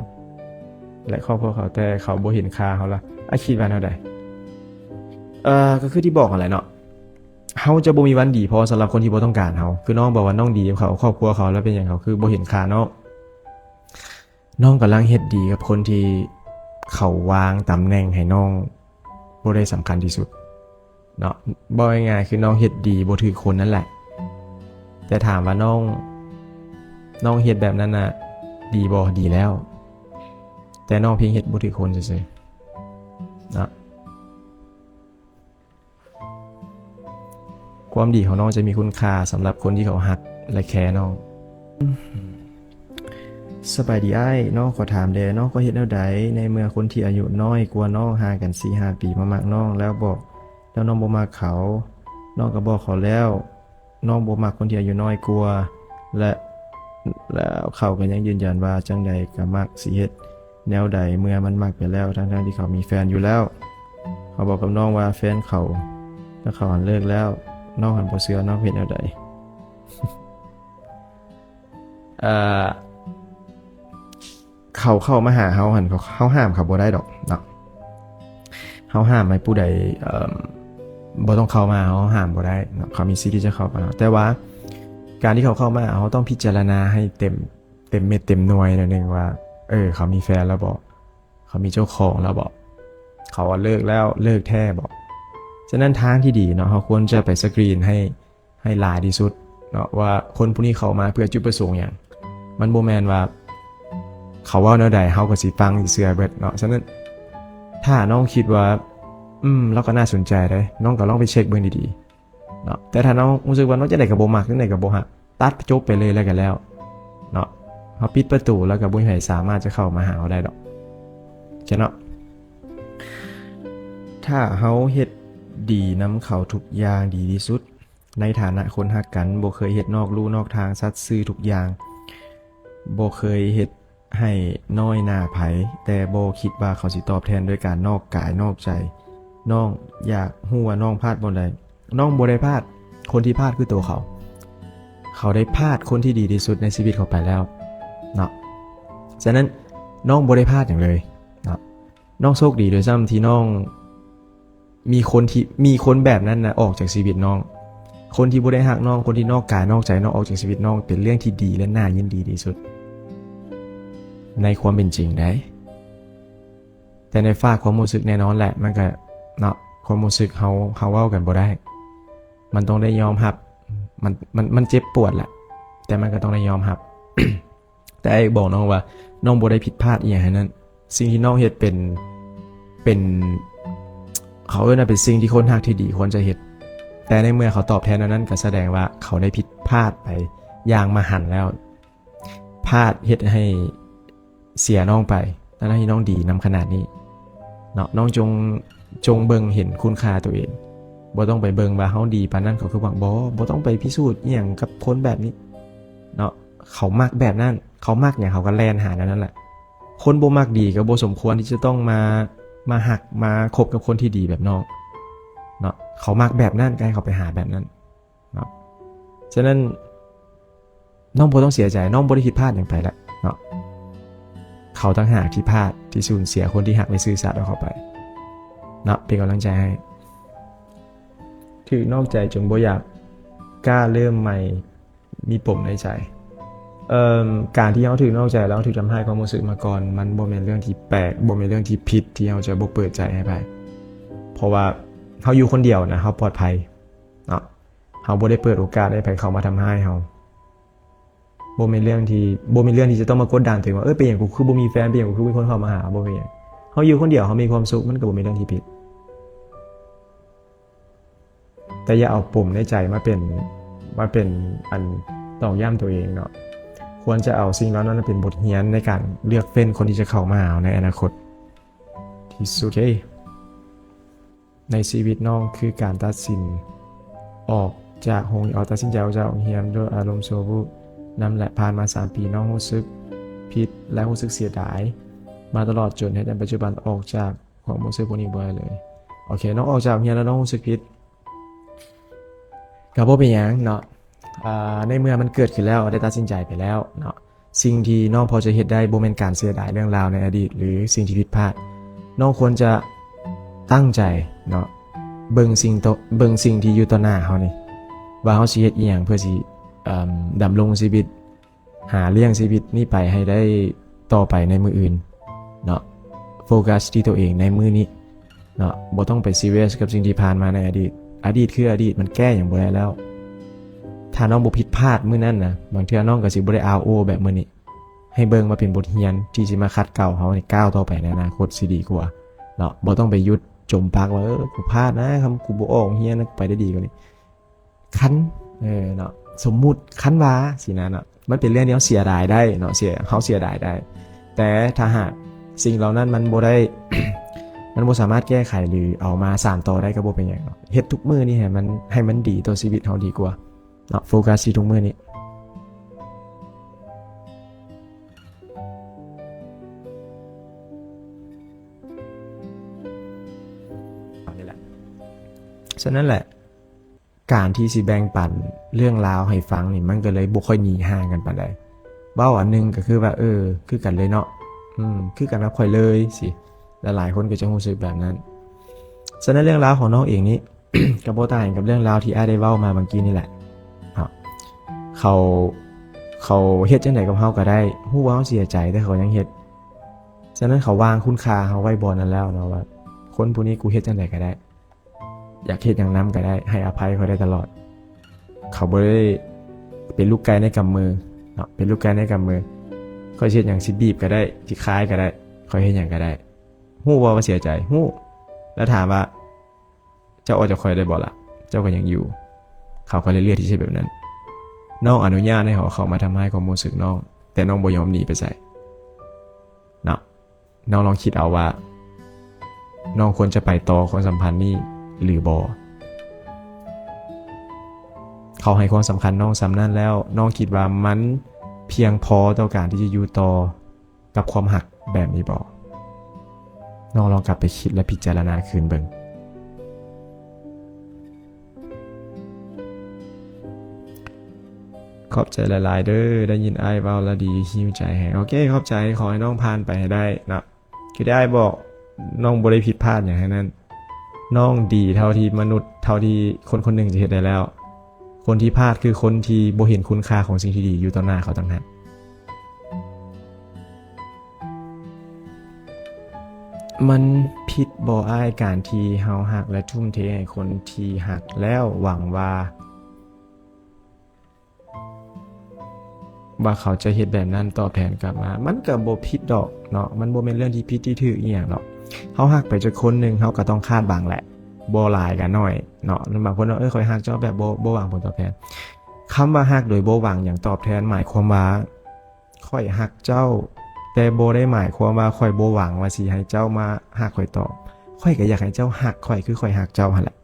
ແລະ ຄອບຄົວເຂົາ ແຕ່ເຂົາບໍ່ເຫັນຄ່າເຮົາລະ, ອ້າຍຄິດວ່າແນວໃດ? ເອີ ກໍຄືທີ່ບອກຫັ້ນແຫຼະເນາະ, ເຮົາຈະບໍ່ມີວັນດີພໍສຳລັບຄົນທີ່ບໍ່ຕ້ອງການເຮົາ. ຄືນ້ອງບອກວ່ານ້ອງດີກັບເຂົາ, ຄອບຄົວເຂົາ, ແລ້ວເປັນຫຍັງເຂົາຄືບໍ່ເຫັນຄ່ານ້ອງ? ນ້ອງກຳລັງເຮັດດີກັບຄົນທີ່ເຂົາວາງຕຳແໜ່ງໃຫ້ນ້ອງບໍ່ໄດ້ສຳຄັນທີ່ສຸດເນາະ. ເວົ້າງ່າຍໆ ຄືນ້ອງເຮັດດີບໍ່ຖືກຄົນນັ້ນແຫຼະ. ແຕ່ຖາມວ່ານ້ອງ, ນ້ອງເຮັດແບບນັ້ນນະ ດີບໍ່? ດີແລ້ວ. ແຕ່ນ້ອງພຽງເຮັດບໍ່ຖືກຄົນຊື່ໆເນາະ. ຄວາມດີຂອງນ້ອງຈະມີຄຸນຄ່າສຳລັບຄົນທີ່ເຂົາຮັກ ແລະ ແຄນ້ອງ. ສະບາຍດີອ້າຍ, ນ້ອງຂໍຖາມແດ່, ນ້ອງຄວນເຮັດແນວໃດ ໃນເມື່ອຄົນທີ່ອາຍຸນ້ອຍກວ່ານ້ອງ ຫ່າງກັນສີ່ຫ້າປີ ມາມັກນ້ອງ ແລ້ວບອກ ແລ້ວນ້ອງບໍ່ມັກເຂົາ? ນ້ອງກໍບອກເຂົາແລ້ວ, ນ້ອງບໍ່ມັກຄົນທີ່ອາຍຸນ້ອຍກວ່າ ແລະ ແລ້ວເຂົາກໍຍັງຢືນຢັນວ່າ ຈັ່ງໃດກໍມັກ, ຊິເຮັດແນວໃດເມື່ອມັນມັກໄປແລ້ວ ທັງໆທີ່ເຂົາມີແຟນຢູ່ແລ້ວ? ເຂົາບອກກັບນ້ອງວ່າແຟນເຂົາ ແລະ ເຂົາຫັ້ນເລີກແລ້ວ. ນ້ອງຫັ້ນບໍ່ເຊື່ອ, ນ້ອງເຮັດແນວໃດ? ເອີ ເຂົາເຂົ້າມາຫາເຮົາຫັ້ນ ເຮົາຫ້າມເຂົາບໍ່ໄດ້ດອກເນາະ. ເຮົາຫ້າມໃຫ້ຜູ້ໃດ ເອີ ບໍ່ຕ້ອງເຂົ້າມາ ເຮົາຫ້າມບໍ່ໄດ້ເນາະ, ເຂົາມີສິດທີ່ຈະເຂົ້າມາ. ແຕ່ວ່າການທີ່ເຂົາເຂົ້າມາ ເຮົາຕ້ອງພິຈາລະນາໃຫ້ເຕັມ, ເຕັມເມັດເຕັມໜ່ວຍໜ້ອຍໜຶ່ງວ່າ ເອີ ເຂົາມີແຟນແລ້ວບໍ? ເຂົາມີເຈົ້າຂອງແລ້ວບໍ? ເຂົາວ່າເລີກແລ້ວ, ເລີກແທ້ບໍ? ສະນັ້ນທາງທີ່ດີເນາະ, ເຮົາຄວນຈະໄປສະກຣີນໃຫ້ ໃຫ້ຫຼາຍທີ່ສຸດເນາະ ວ່າຄົນຜູ້ນີ້ເຂົ້າມາເພື່ອຈຸດປະສົງຫຍັງ. ມັນບໍ່ແມ່ນວ່າເຂົາເວົ້າແນວໃດ ເຮົາກໍຊິຟັງຊິເຊື່ອເບິດເນາະ. ສະນັ້ນ ຖ້ານ້ອງຄິດວ່າ ອືມ ລາວກໍໜ້າສົນໃຈເດ້, ນ້ອງກໍລອງໄປເຊັກເບິ່ງດີໆເນາະ. ແຕ່ຖ້ານ້ອງຮູ້ສຶກວ່ານ້ອງຈັ່ງໃດກໍບໍ່ມັກ, ຈັ່ງໃດກໍບໍ່ຮັກ, ຕັດ ຈົບໄປເລີຍແລ້ວກໍແລ້ວເນາະ. ເຮົາປິດປະຕູ ແລ້ວກໍບໍ່ມີໃຜສາມາດຈະເຂົ້າມາຫາເຮົາໄດ້ດອກ ເຈົ້າເນາະ. ຖ້າເຮົາເຮັດດີນຳເຂົາທຸກຢ່າງ ດີທີ່ສຸດ ໃນຖານະຄົນຮັກກັນ, ບໍ່ເຄີຍເຮັດນອກลู่ນອກທາງ, ສັດຊື່ທຸກຢ່າງ, ບໍ່ເຄີຍເຮັດໃຫ້ນ້ອຍໜ້າໃຜ, ແຕ່ບໍ່ຄິດວ່າເຂົາຊິຕອບແທນດ້ວຍການນອກກາຍນອກໃຈ. ນ້ອງຢາກຮູ້ວ່ານ້ອງພາດບ່ອນໃດ? ນ້ອງບໍ່ໄດ້ພາດ, ຄົນທີ່ພາດຄືຕົວເຂົາ. ເຂົາໄດ້ພາດຄົນທີ່ດີທີ່ສຸດໃນຊີວິດເຂົາໄປແລ້ວເນາະ. ສະນັ້ນ ນ້ອງບໍ່ໄດ້ພາດຫຍັງເລີຍເນາະ. ນ້ອງໂຊກດີດ້ວຍຊ້ຳທີ່ນ້ອງມີຄົນທີ່ ມີຄົນແບບນັ້ນນະອອກຈາກຊີວິດນ້ອງ. ຄົນທີ່ບໍ່ໄດ້ຮັກນ້ອງ, ຄົນທີ່ນອກກາຍນອກໃຈນ້ອງອອກຈາກຊີວິດນ້ອງ ເປັນເລື່ອງທີ່ດີ ແລະ ໜ້າຍິນດີທີ່ສຸດໃນຄວາມເປັນຈິງໃດ໋. ແຕ່ໃນຟາກຄວາມຮູ້ສຶກແນ່ນອນແຫຼະ ມັນກະເນາະ, ຄວາມຮູ້ສຶກເຮົາ ເຮົາເວົ້າກັນບໍ່ໄດ້. ມັນຕ້ອງໄດ້ຍອມຮັບ. ມັນ ມັນ ມັນເຈັບປວດແຫຼະ ແຕ່ມັນກະຕ້ອງໄດ້ຍອມຮັບ. ແຕ່ອ້າຍບອກນ້ອງວ່າ ນ້ອງບໍ່ໄດ້ຜິດພາດອີ່ຫຍັງໃນນັ້ນ. ສິ່ງທີ່ນ້ອງເຮັດເປັນ ເປັນ ເຂົາເອີ້ນວ່າເປັນສິ່ງທີ່ຄົນຮັກທີ່ດີຄວນຈະເຮັດ. ແຕ່ໃນເມື່ອເຂົາຕອບແທນແນວນັ້ນ ກະສະແດງວ່າເຂົາໄດ້ຜິດພາດໄປຢ່າງມະຫັນແລ້ວ. ພາດເຮັດໃຫ້ເສຍນ້ອງໄປ ທັງໆທີ່ນ້ອງດີນຳຂະໜາດນີ້ເນາະ. ນ້ອງຈົ່ງ ຈົ່ງເບິ່ງເຫັນຄຸນຄ່າໂຕເອງ. ບໍ່ຕ້ອງໄປເບິ່ງວ່າເຮົາດີປານນັ້ນ ເຂົາຄືຫວັງ. ບໍ່ ບໍ່ຕ້ອງໄປພິສູດອີ່ຫຍັງກັບຄົນແບບນີ້ເນາະ. ເຂົາມັກແບບນັ້ນ, ເຂົາມັກຫຍັງເຂົາກະແລ່ນຫາແນວນັ້ນແຫຼະ. ຄົນບໍ່ມັກດີກະບໍ່ສົມຄວນທີ່ຈະຕ້ອງມາ ມາຮັກ ມາຄົບກັບຄົນທີ່ດີແບບນ້ອງເນາະ. ເຂົາມັກແບບນັ້ນ ກະໃຫ້ເຂົາໄປຫາແບບນັ້ນເນາະ. ສະນັ້ນ ນ້ອງບໍ່ຕ້ອງເສຍໃຈ, ນ້ອງບໍ່ໄດ້ຜິດພາດຫຍັງໄປແຫຼະເນາະ. ເຂົາຕ່າງຫາກທີ່ພາດ ທີ່ສູນເສຍຄົນທີ່ຮັກ ແລະ ຊື່ສັດອອກເຂົ້າໄປເນາະ. ເປັນກຳລັງໃຈໃຫ້. ຖືກນອກໃຈຈົນບໍ່ຢາກກ້າເລີ່ມໃໝ່ ມີປົມໃນໃຈ. ເອີ່ມ ການທີ່ເຮົາຖືກນອກໃຈ ແລ້ວເຮົາຖືກທຳຮ້າຍຄວາມຮູ້ສຶກມາກ່ອນ ມັນບໍ່ແມ່ນເລື່ອງທີ່ແປກ, ບໍ່ແມ່ນເລື່ອງທີ່ຜິດທີ່ເຮົາຈະບໍ່ເປີດໃຈໃຫ້ໃຜ. ເພາະວ່າເຮົາຢູ່ຄົນດຽວນະ ເຮົາປອດໄພເນາະ. ເຮົາບໍ່ໄດ້ເປີດໂອກາດໃຫ້ໃຜເຂົ້າມາທຳຮ້າຍເຮົາ. ບໍ່ແມ່ນເລື່ອງທີ່ ບໍ່ແມ່ນເລື່ອງທີ່ຈະຕ້ອງມາກົດດັນຕົວເອງວ່າ ເອີ ເປັນຫຍັງກູຄືບໍ່ມີແຟນ, ເປັນຫຍັງກູຄືມີຄົນເຂົ້າມາຫາ, ບໍ່ແມ່ນຫຍັງ. ເຮົາຢູ່ຄົນດຽວ ເຮົາມີຄວາມສຸກ ມັນກະບໍ່ແມ່ນເລື່ອງທີ່ຜິດ. ແຕ່ຢ່າເອົາປົມໃນໃຈມາເປັນ ມາເປັນອັນຕອກຢ້ຳຕົວເອງເນາະ. ຄວນຈະເອົາສິ່ງເຫຼົ່ານັ້ນເປັນບົດຮຽນໃນການເລືອກເຟ້ນຄົນທີ່ຈະເຂົ້າມາຫາເຮົາໃນອະນາຄົດທີ່ສຸດເລີຍ. ໃນຊີວິດນ້ອງຄືການຕັດສິນອອກຈາກໂຮງ ເອົາ ຕັດສິນໃຈອອກຈາກໂຮງຮຽນໂດຍອາລົມຊົ່ວວູບນັ້ນແຫຼະ. ຜ່ານມາສາມປີ ນ້ອງຮູ້ສຶກຜິດ ແລະ ຮູ້ສຶກເສຍດາຍມາຕະຫຼອດ ຈົນເຮັດໃຫ້ປັດຈຸບັນອອກຈາກຄວາມຮູ້ສຶກພວກນີ້ບໍ່ໄດ້ເລີຍ. ໂອເຄ ນ້ອງອອກຈາກໂຮງຮຽນແລ້ວ ນ້ອງຮູ້ສຶກຜິດ ກະບໍ່ເປັນຫຍັງເນາະ. ອາ ໃນເມື່ອມັນເກີດຂຶ້ນແລ້ວ ໄດ້ຕັດສິນໃຈໄປແລ້ວເນາະ. ສິ່ງທີ່ນ້ອງພໍຈະເຮັດໄດ້ ບໍ່ແມ່ນການເສຍດາຍເລື່ອງລາວໃນອະດີດ ຫຼື ສິ່ງທີ່ຜິດພາດ. ນ້ອງຄວນຈະຕັ້ງໃຈເນາະ ເບິ່ງສິ່ງໂຕ ເບິ່ງສິ່ງທີ່ຢູ່ຕໍ່ໜ້າເຮົານີ້ ວ່າເຮົາຊິເຮັດອີ່ຫຍັງເພື່ອຊິ ເອີ່ມ ດຳລົງຊີວິດ ຫາລ້ຽງຊີວິດນີ້ໄປໃຫ້ໄດ້ຕໍ່ໄປໃນມື້ອື່ນເນາະ. ໂຟກັສທີ່ໂຕເອງໃນມື້ນີ້ເນາະ, ບໍ່ຕ້ອງໄປຊີຣຽສກັບສິ່ງທີ່ຜ່ານມາໃນອະດີດ. ອະດີດຄືອະດີດ, ມັນແກ້ຫຍັງບໍ່ໄດ້ແລ້ວ. ຖ້ານ້ອງບໍ່ຜິດພາດມື້ນັ້ນນະ, ບາງເທື່ອນ້ອງກໍຊິບໍ່ໄດ້ອາໂອແບບມື້ນີ້. ໃຫ້ເບິ່ງວ່າເປັນບົດຮຽນທີ່ຊິມາຂັດເກົາເຮົາໃນກ້າວຕໍ່ໄປໃນອະນາຄົດຊິດີກວ່າເນາະ. ບໍ່ຕ້ອງໄປຢຸດຈົມປັກວ່າ ເອີ ກູພາດນະ, ຄັນກູບໍ່ອອກໂຮງຮຽນນະ, ກູໄປໄດ້ດີກວ່ານີ້. ຄັນ ເອີ ເນາະ, ສົມມຸດ ຄັນວ່າ ຊີ້ນະເນາະ, ມັນເປັນເລື່ອງທີ່ເຮົາເສຍດາຍໄດ້ເນາະ, ເສຍ ເຮົາເສຍດາຍໄດ້. ແຕ່ຖ້າຫາກສິ່ງເຫຼົ່ານັ້ນມັນບໍ່ໄດ້ ມັນບໍ່ສາມາດແກ້ໄຂ ຫຼື ເອົາມາສານຕໍ່ໄດ້ ກໍບໍ່ເປັນຫຍັງເນາະ. ເຮັດທຸກມື້ນີ້ໃຫ້ມັນ ໃຫ້ມັນດີຕໍ່ຊີວິດເຮົາດີກວ່າເນາະ. ໂຟກັສທີ່ທຸກມື້ນີ້. ນີ້ແຫຼະ. ສະນັ້ນແຫຼະ ການທີ່ຊິແບ່ງປັນເລື່ອງລາວໃຫ້ຟັງນີ້ ມັນກໍເລີຍບໍ່ຄ່ອຍໜີຫ່າງກັນປານໃດ. ເວົ້າອັນໜຶ່ງກໍຄືວ່າ ເອີ ຄືກັນເລີຍເນາະ, ອືມ ຄືກັນກັບຂ້ອຍເລີຍ ຊີ້. ຫຼາຍໆຄົນກໍຈະຮູ້ສຶກແບບນັ້ນ. ສະນັ້ນເລື່ອງລາວຂອງນ້ອງເອງນີ້ ກໍບໍ່ຕ່າງກັບເລື່ອງລາວທີ່ອ້າຍໄດ້ເວົ້າມາບາງກີ້ນີ້ແຫຼະເນາະ. ເຂົາ ເຂົາເຮັດຈັ່ງໃດກັບເຮົາກໍໄດ້, ຮູ້ວ່າເຮົາເສຍໃຈ ແຕ່ເຂົາຍັງເຮັດ. ສະນັ້ນເຂົາວາງຄຸນຄ່າເຮົາໄວ້ບ່ອນນັ້ນແລ້ວເນາະ ວ່າຄົນຜູ້ນີ້ກູເຮັດຈັ່ງໃດກໍໄດ້, ຢາກເຮັດຫຍັງນຳກໍໄດ້, ໃຫ້ອະໄພຂ້ອຍໄດ້ຕະຫຼອດ. ເຂົາບໍ່ໄດ້ເປັນລູກໄກ່ໃນກຳມືເນາະ, ເປັນລູກໄກ່ໃນກຳມື. ຂ້ອຍຊິເຮັດຫຍັງ, ຊິບີບກໍໄດ້, ຊິຄາຍກໍໄດ້, ຂ້ອຍເຮັດຫຍັງກໍໄດ້. ຮູ້ບໍ່ວ່າເສຍໃຈ? ຮູ້. ແລ້ວຖາມວ່າ ເຈົ້າອອກຈາກຂ້ອຍໄດ້ບໍ່ລະ? ເຈົ້າກໍຍັງຢູ່. ເຂົາກໍເລືອກທີ່ຈະເຮັດແບບນັ້ນ. ນ້ອງອະນຸຍາດໃຫ້ເຂົາເຂົ້າມາທຳຮ້າຍຄວາມຮູ້ສຶກນ້ອງ, ແຕ່ນ້ອງບໍ່ຍອມໜີໄປໃສເນາະ. ນ້ອງລອງຄິດເອົາວ່າ ນ້ອງຄວນຈະໄປຕໍ່ຄວາມສຳພັນນີ້ຫຼືບໍ່? ເຂົາໃຫ້ຄວາມສຳຄັນນ້ອງສ່ຳນັ້ນແລ້ວ, ນ້ອງຄິດວ່າມັນ ພຽງພໍຕໍ່ການທີ່ຈະຢູ່ຕໍ່ກັບຄວາມຮັກແບບນີ້ບໍ່? ນ້ອງລອງກັບໄປຄິດ ແລະ ພິຈາລະນາຄືນເບິ່ງ. ຂອບໃຈຫຼາຍໆເດີ້ ໄດ້ຍິນອ້າຍເວົ້າແລ້ວດີ ຫິວໃຈແຮງ. ໂອເຄ ຂອບໃຈ ຂໍໃຫ້ນ້ອງຜ່ານໄປໃຫ້ໄດ້ເນາະ. ຄືທີ່ອ້າຍບອກ ນ້ອງບໍ່ໄດ້ຜິດພາດຫຍັງທັງນັ້ນ. ນ້ອງດີເທົ່າທີ່ມະນຸດ ເທົ່າທີ່ຄົນຄົນໜຶ່ງຈະເຮັດໄດ້ແລ້ວ. ຄົນທີ່ພາດຄືຄົນທີ່ບໍ່ເຫັນຄຸນຄ່າຂອງສິ່ງທີ່ດີຢູ່ຕໍ່ໜ້າເຂົາຕ່າງຫາກ. ມັນຜິດບໍ່ອ້າຍ ການທີ່ເຮົາຮັກ ແລະ ທຸ່ມເທໃຫ້ຄົນທີ່ຮັກ ແລ້ວຫວັງວ່າ ວ່າເຂົາຈະເຮັດແບບນັ້ນຕອບແທນກັບມາ? ມັນກໍບໍ່ຜິດດອກເນາະ, ມັນບໍ່ແມ່ນເລື່ອງທີ່ຜິດທີ່ຖືກອີ່ຫຍັງດອກ. ເຮົາຮັກໄປຈັກຄົນໜຶ່ງ ເຮົາກໍຕ້ອງຄາດຫວັງແຫຼະ, ບໍ່ຫຼາຍກໍໜ້ອຍເນາະ. ບາງຄົນວ່າ ເອີ ຂ້ອຍຮັກເຈົ້າແບບບໍ່ ບໍ່ຫວັງຜົນຕອບແທນ. ຄຳວ່າຮັກໂດຍບໍ່ຫວັງຫຍັງຕອບແທນ ໝາຍຄວາມວ່າ ຂ້ອຍຮັກເຈົ້າ, ແຕ່ບໍ່ໄດ້ໝາຍຄວາມວ່າຂ້ອຍບໍ່ຫວັງວ່າຊິໃຫ້ເຈົ້າມາຮັກຂ້ອຍຕອບ. ຂ້ອຍກໍຢາກໃຫ້ເຈົ້າຮັກຂ້ອຍຄືຂ້ອຍຮັກເຈົ້າຫັ້ນແຫຼະ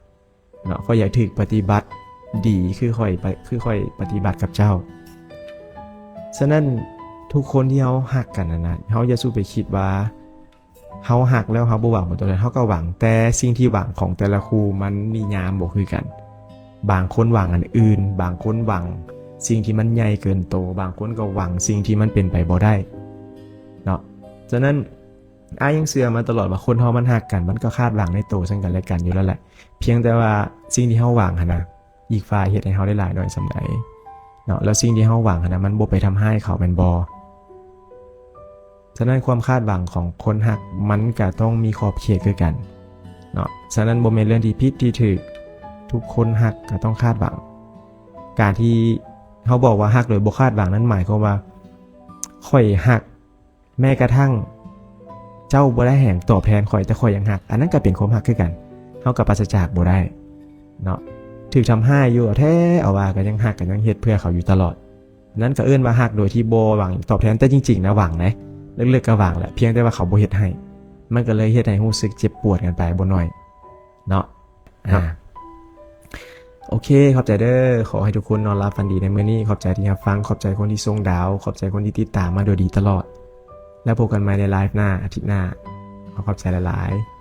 ເນາະ. ຂ້ອຍຢາກຖືກປະຕິບັດດີຄືຂ້ອຍປະ ຄືຂ້ອຍປະຕິບັດກັບເຈົ້າ. ສະນັ້ນ ທຸກຄົນທີ່ເຮົາຮັກກັນນັ້ນນະ, ເຮົາຢ່າສູ່ໄປຄິດວ່າ ເຮົາຮັກແລ້ວເຮົາບໍ່ຫວັງຜົນຕອບແທນ, ເຮົາກໍຫວັງ, ແຕ່ສິ່ງທີ່ຫວັງຂອງແຕ່ລະຄູ່ມັນນິຍາມບໍ່ຄືກັນ. ບາງຄົນຫວັງອັນອື່ນ, ບາງຄົນຫວັງສິ່ງທີ່ມັນໃຫຍ່ເກີນໂຕ, ບາງຄົນກໍຫວັງສິ່ງທີ່ມັນເປັນໄປບໍ່ໄດ້ເນາະ. ສະນັ້ນ ອ້າຍຍັງເຊື່ອມາຕະຫຼອດວ່າຄົນເຮົາມັນຮັກກັນ, ມັນກໍຄາດຫວັງໃນໂຕເຊິ່ງກັນແລະກັນຢູ່ແລ້ວແຫຼະ. ພຽງແຕ່ວ່າສິ່ງທີ່ເຮົາຫວັງຫັ້ນນະ, ອີກຝ່າຍເຮັດໃຫ້ເຮົາໄດ້ຫຼາຍໜ້ອຍສ່ຳໃດເນາະ, ແລ້ວສິ່ງທີ່ເຮົາຫວັງຫັ້ນນະ ມັນບໍ່ໄປທຳຮ້າຍເຂົາແມ່ນບໍ່? ສະນັ້ນ ຄວາມຄາດຫວັງຂອງຄົນຮັກມັນກະຕ້ອງມີຂອບເຂດຄືກັນເນາະ. ສະນັ້ນ ບໍ່ແມ່ນເລື່ອງທີ່ຜິດທີ່ຖືກ, ທຸກຄົນຮັກກະຕ້ອງຄາດຫວັງ. ການທີ່ເຮົາບອກວ່າຮັກໂດຍບໍ່ຄາດຫວັງນັ້ນ ໝາຍຄວາມວ່າ ຂ້ອຍຮັກ ແມ້ກະທັ່ງເຈົ້າບໍ່ໄດ້ຫຍັງຕອບແທນຂ້ອຍ ແຕ່ຂ້ອຍຍັງຮັກ, ອັນນັ້ນກໍເປັນຄວາມຮັກຄືກັນ. ເຮົາກໍປາສະຈາກບໍ່ໄດ້ເນາະ, ຖືກທຳຮ້າຍຢູ່ແທ້ ເອົາວ່າກໍຍັງຮັກ ກໍຍັງເຮັດເພື່ອເຂົາຢູ່ຕະຫຼອດ. ນັ້ນກໍເອີ້ນວ່າຮັກໂດຍທີ່ບໍ່ຫວັງຕອບແທນ, ແຕ່ຈິງໆນະຫວັງເດ້, ເລິກໆກໍຫວັງແຫຼະ, ພຽງແຕ່ວ່າເຂົາບໍ່ເຮັດໃຫ້, ມັນກໍເລີຍເຮັດໃຫ້ຮູ້ສຶກເຈັບປວດກັນໄປບໍ່ໜ້ອຍເນາະ. ອ່າ ເນາະ ໂອເຄ ຂອບໃຈເດີ້. ຂໍໃຫ້ທຸກຄົນນອນຫຼັບຝັນດີໃນມື້ນີ້. ຂອບໃຈທີ່ຮັບຟັງ, ຂອບໃຈຄົນທີ່ສົ່ງດາວ, ຂອບໃຈຄົນທີ່ຕິດຕາມມາໂດຍດີຕະຫຼອດ. ແລ້ວພົບກັນໃໝ່ໃນໄລຟ໌ໜ້າ, ອາທິດໜ້າ. ຂໍຂອບໃຈຫຼາຍໆ.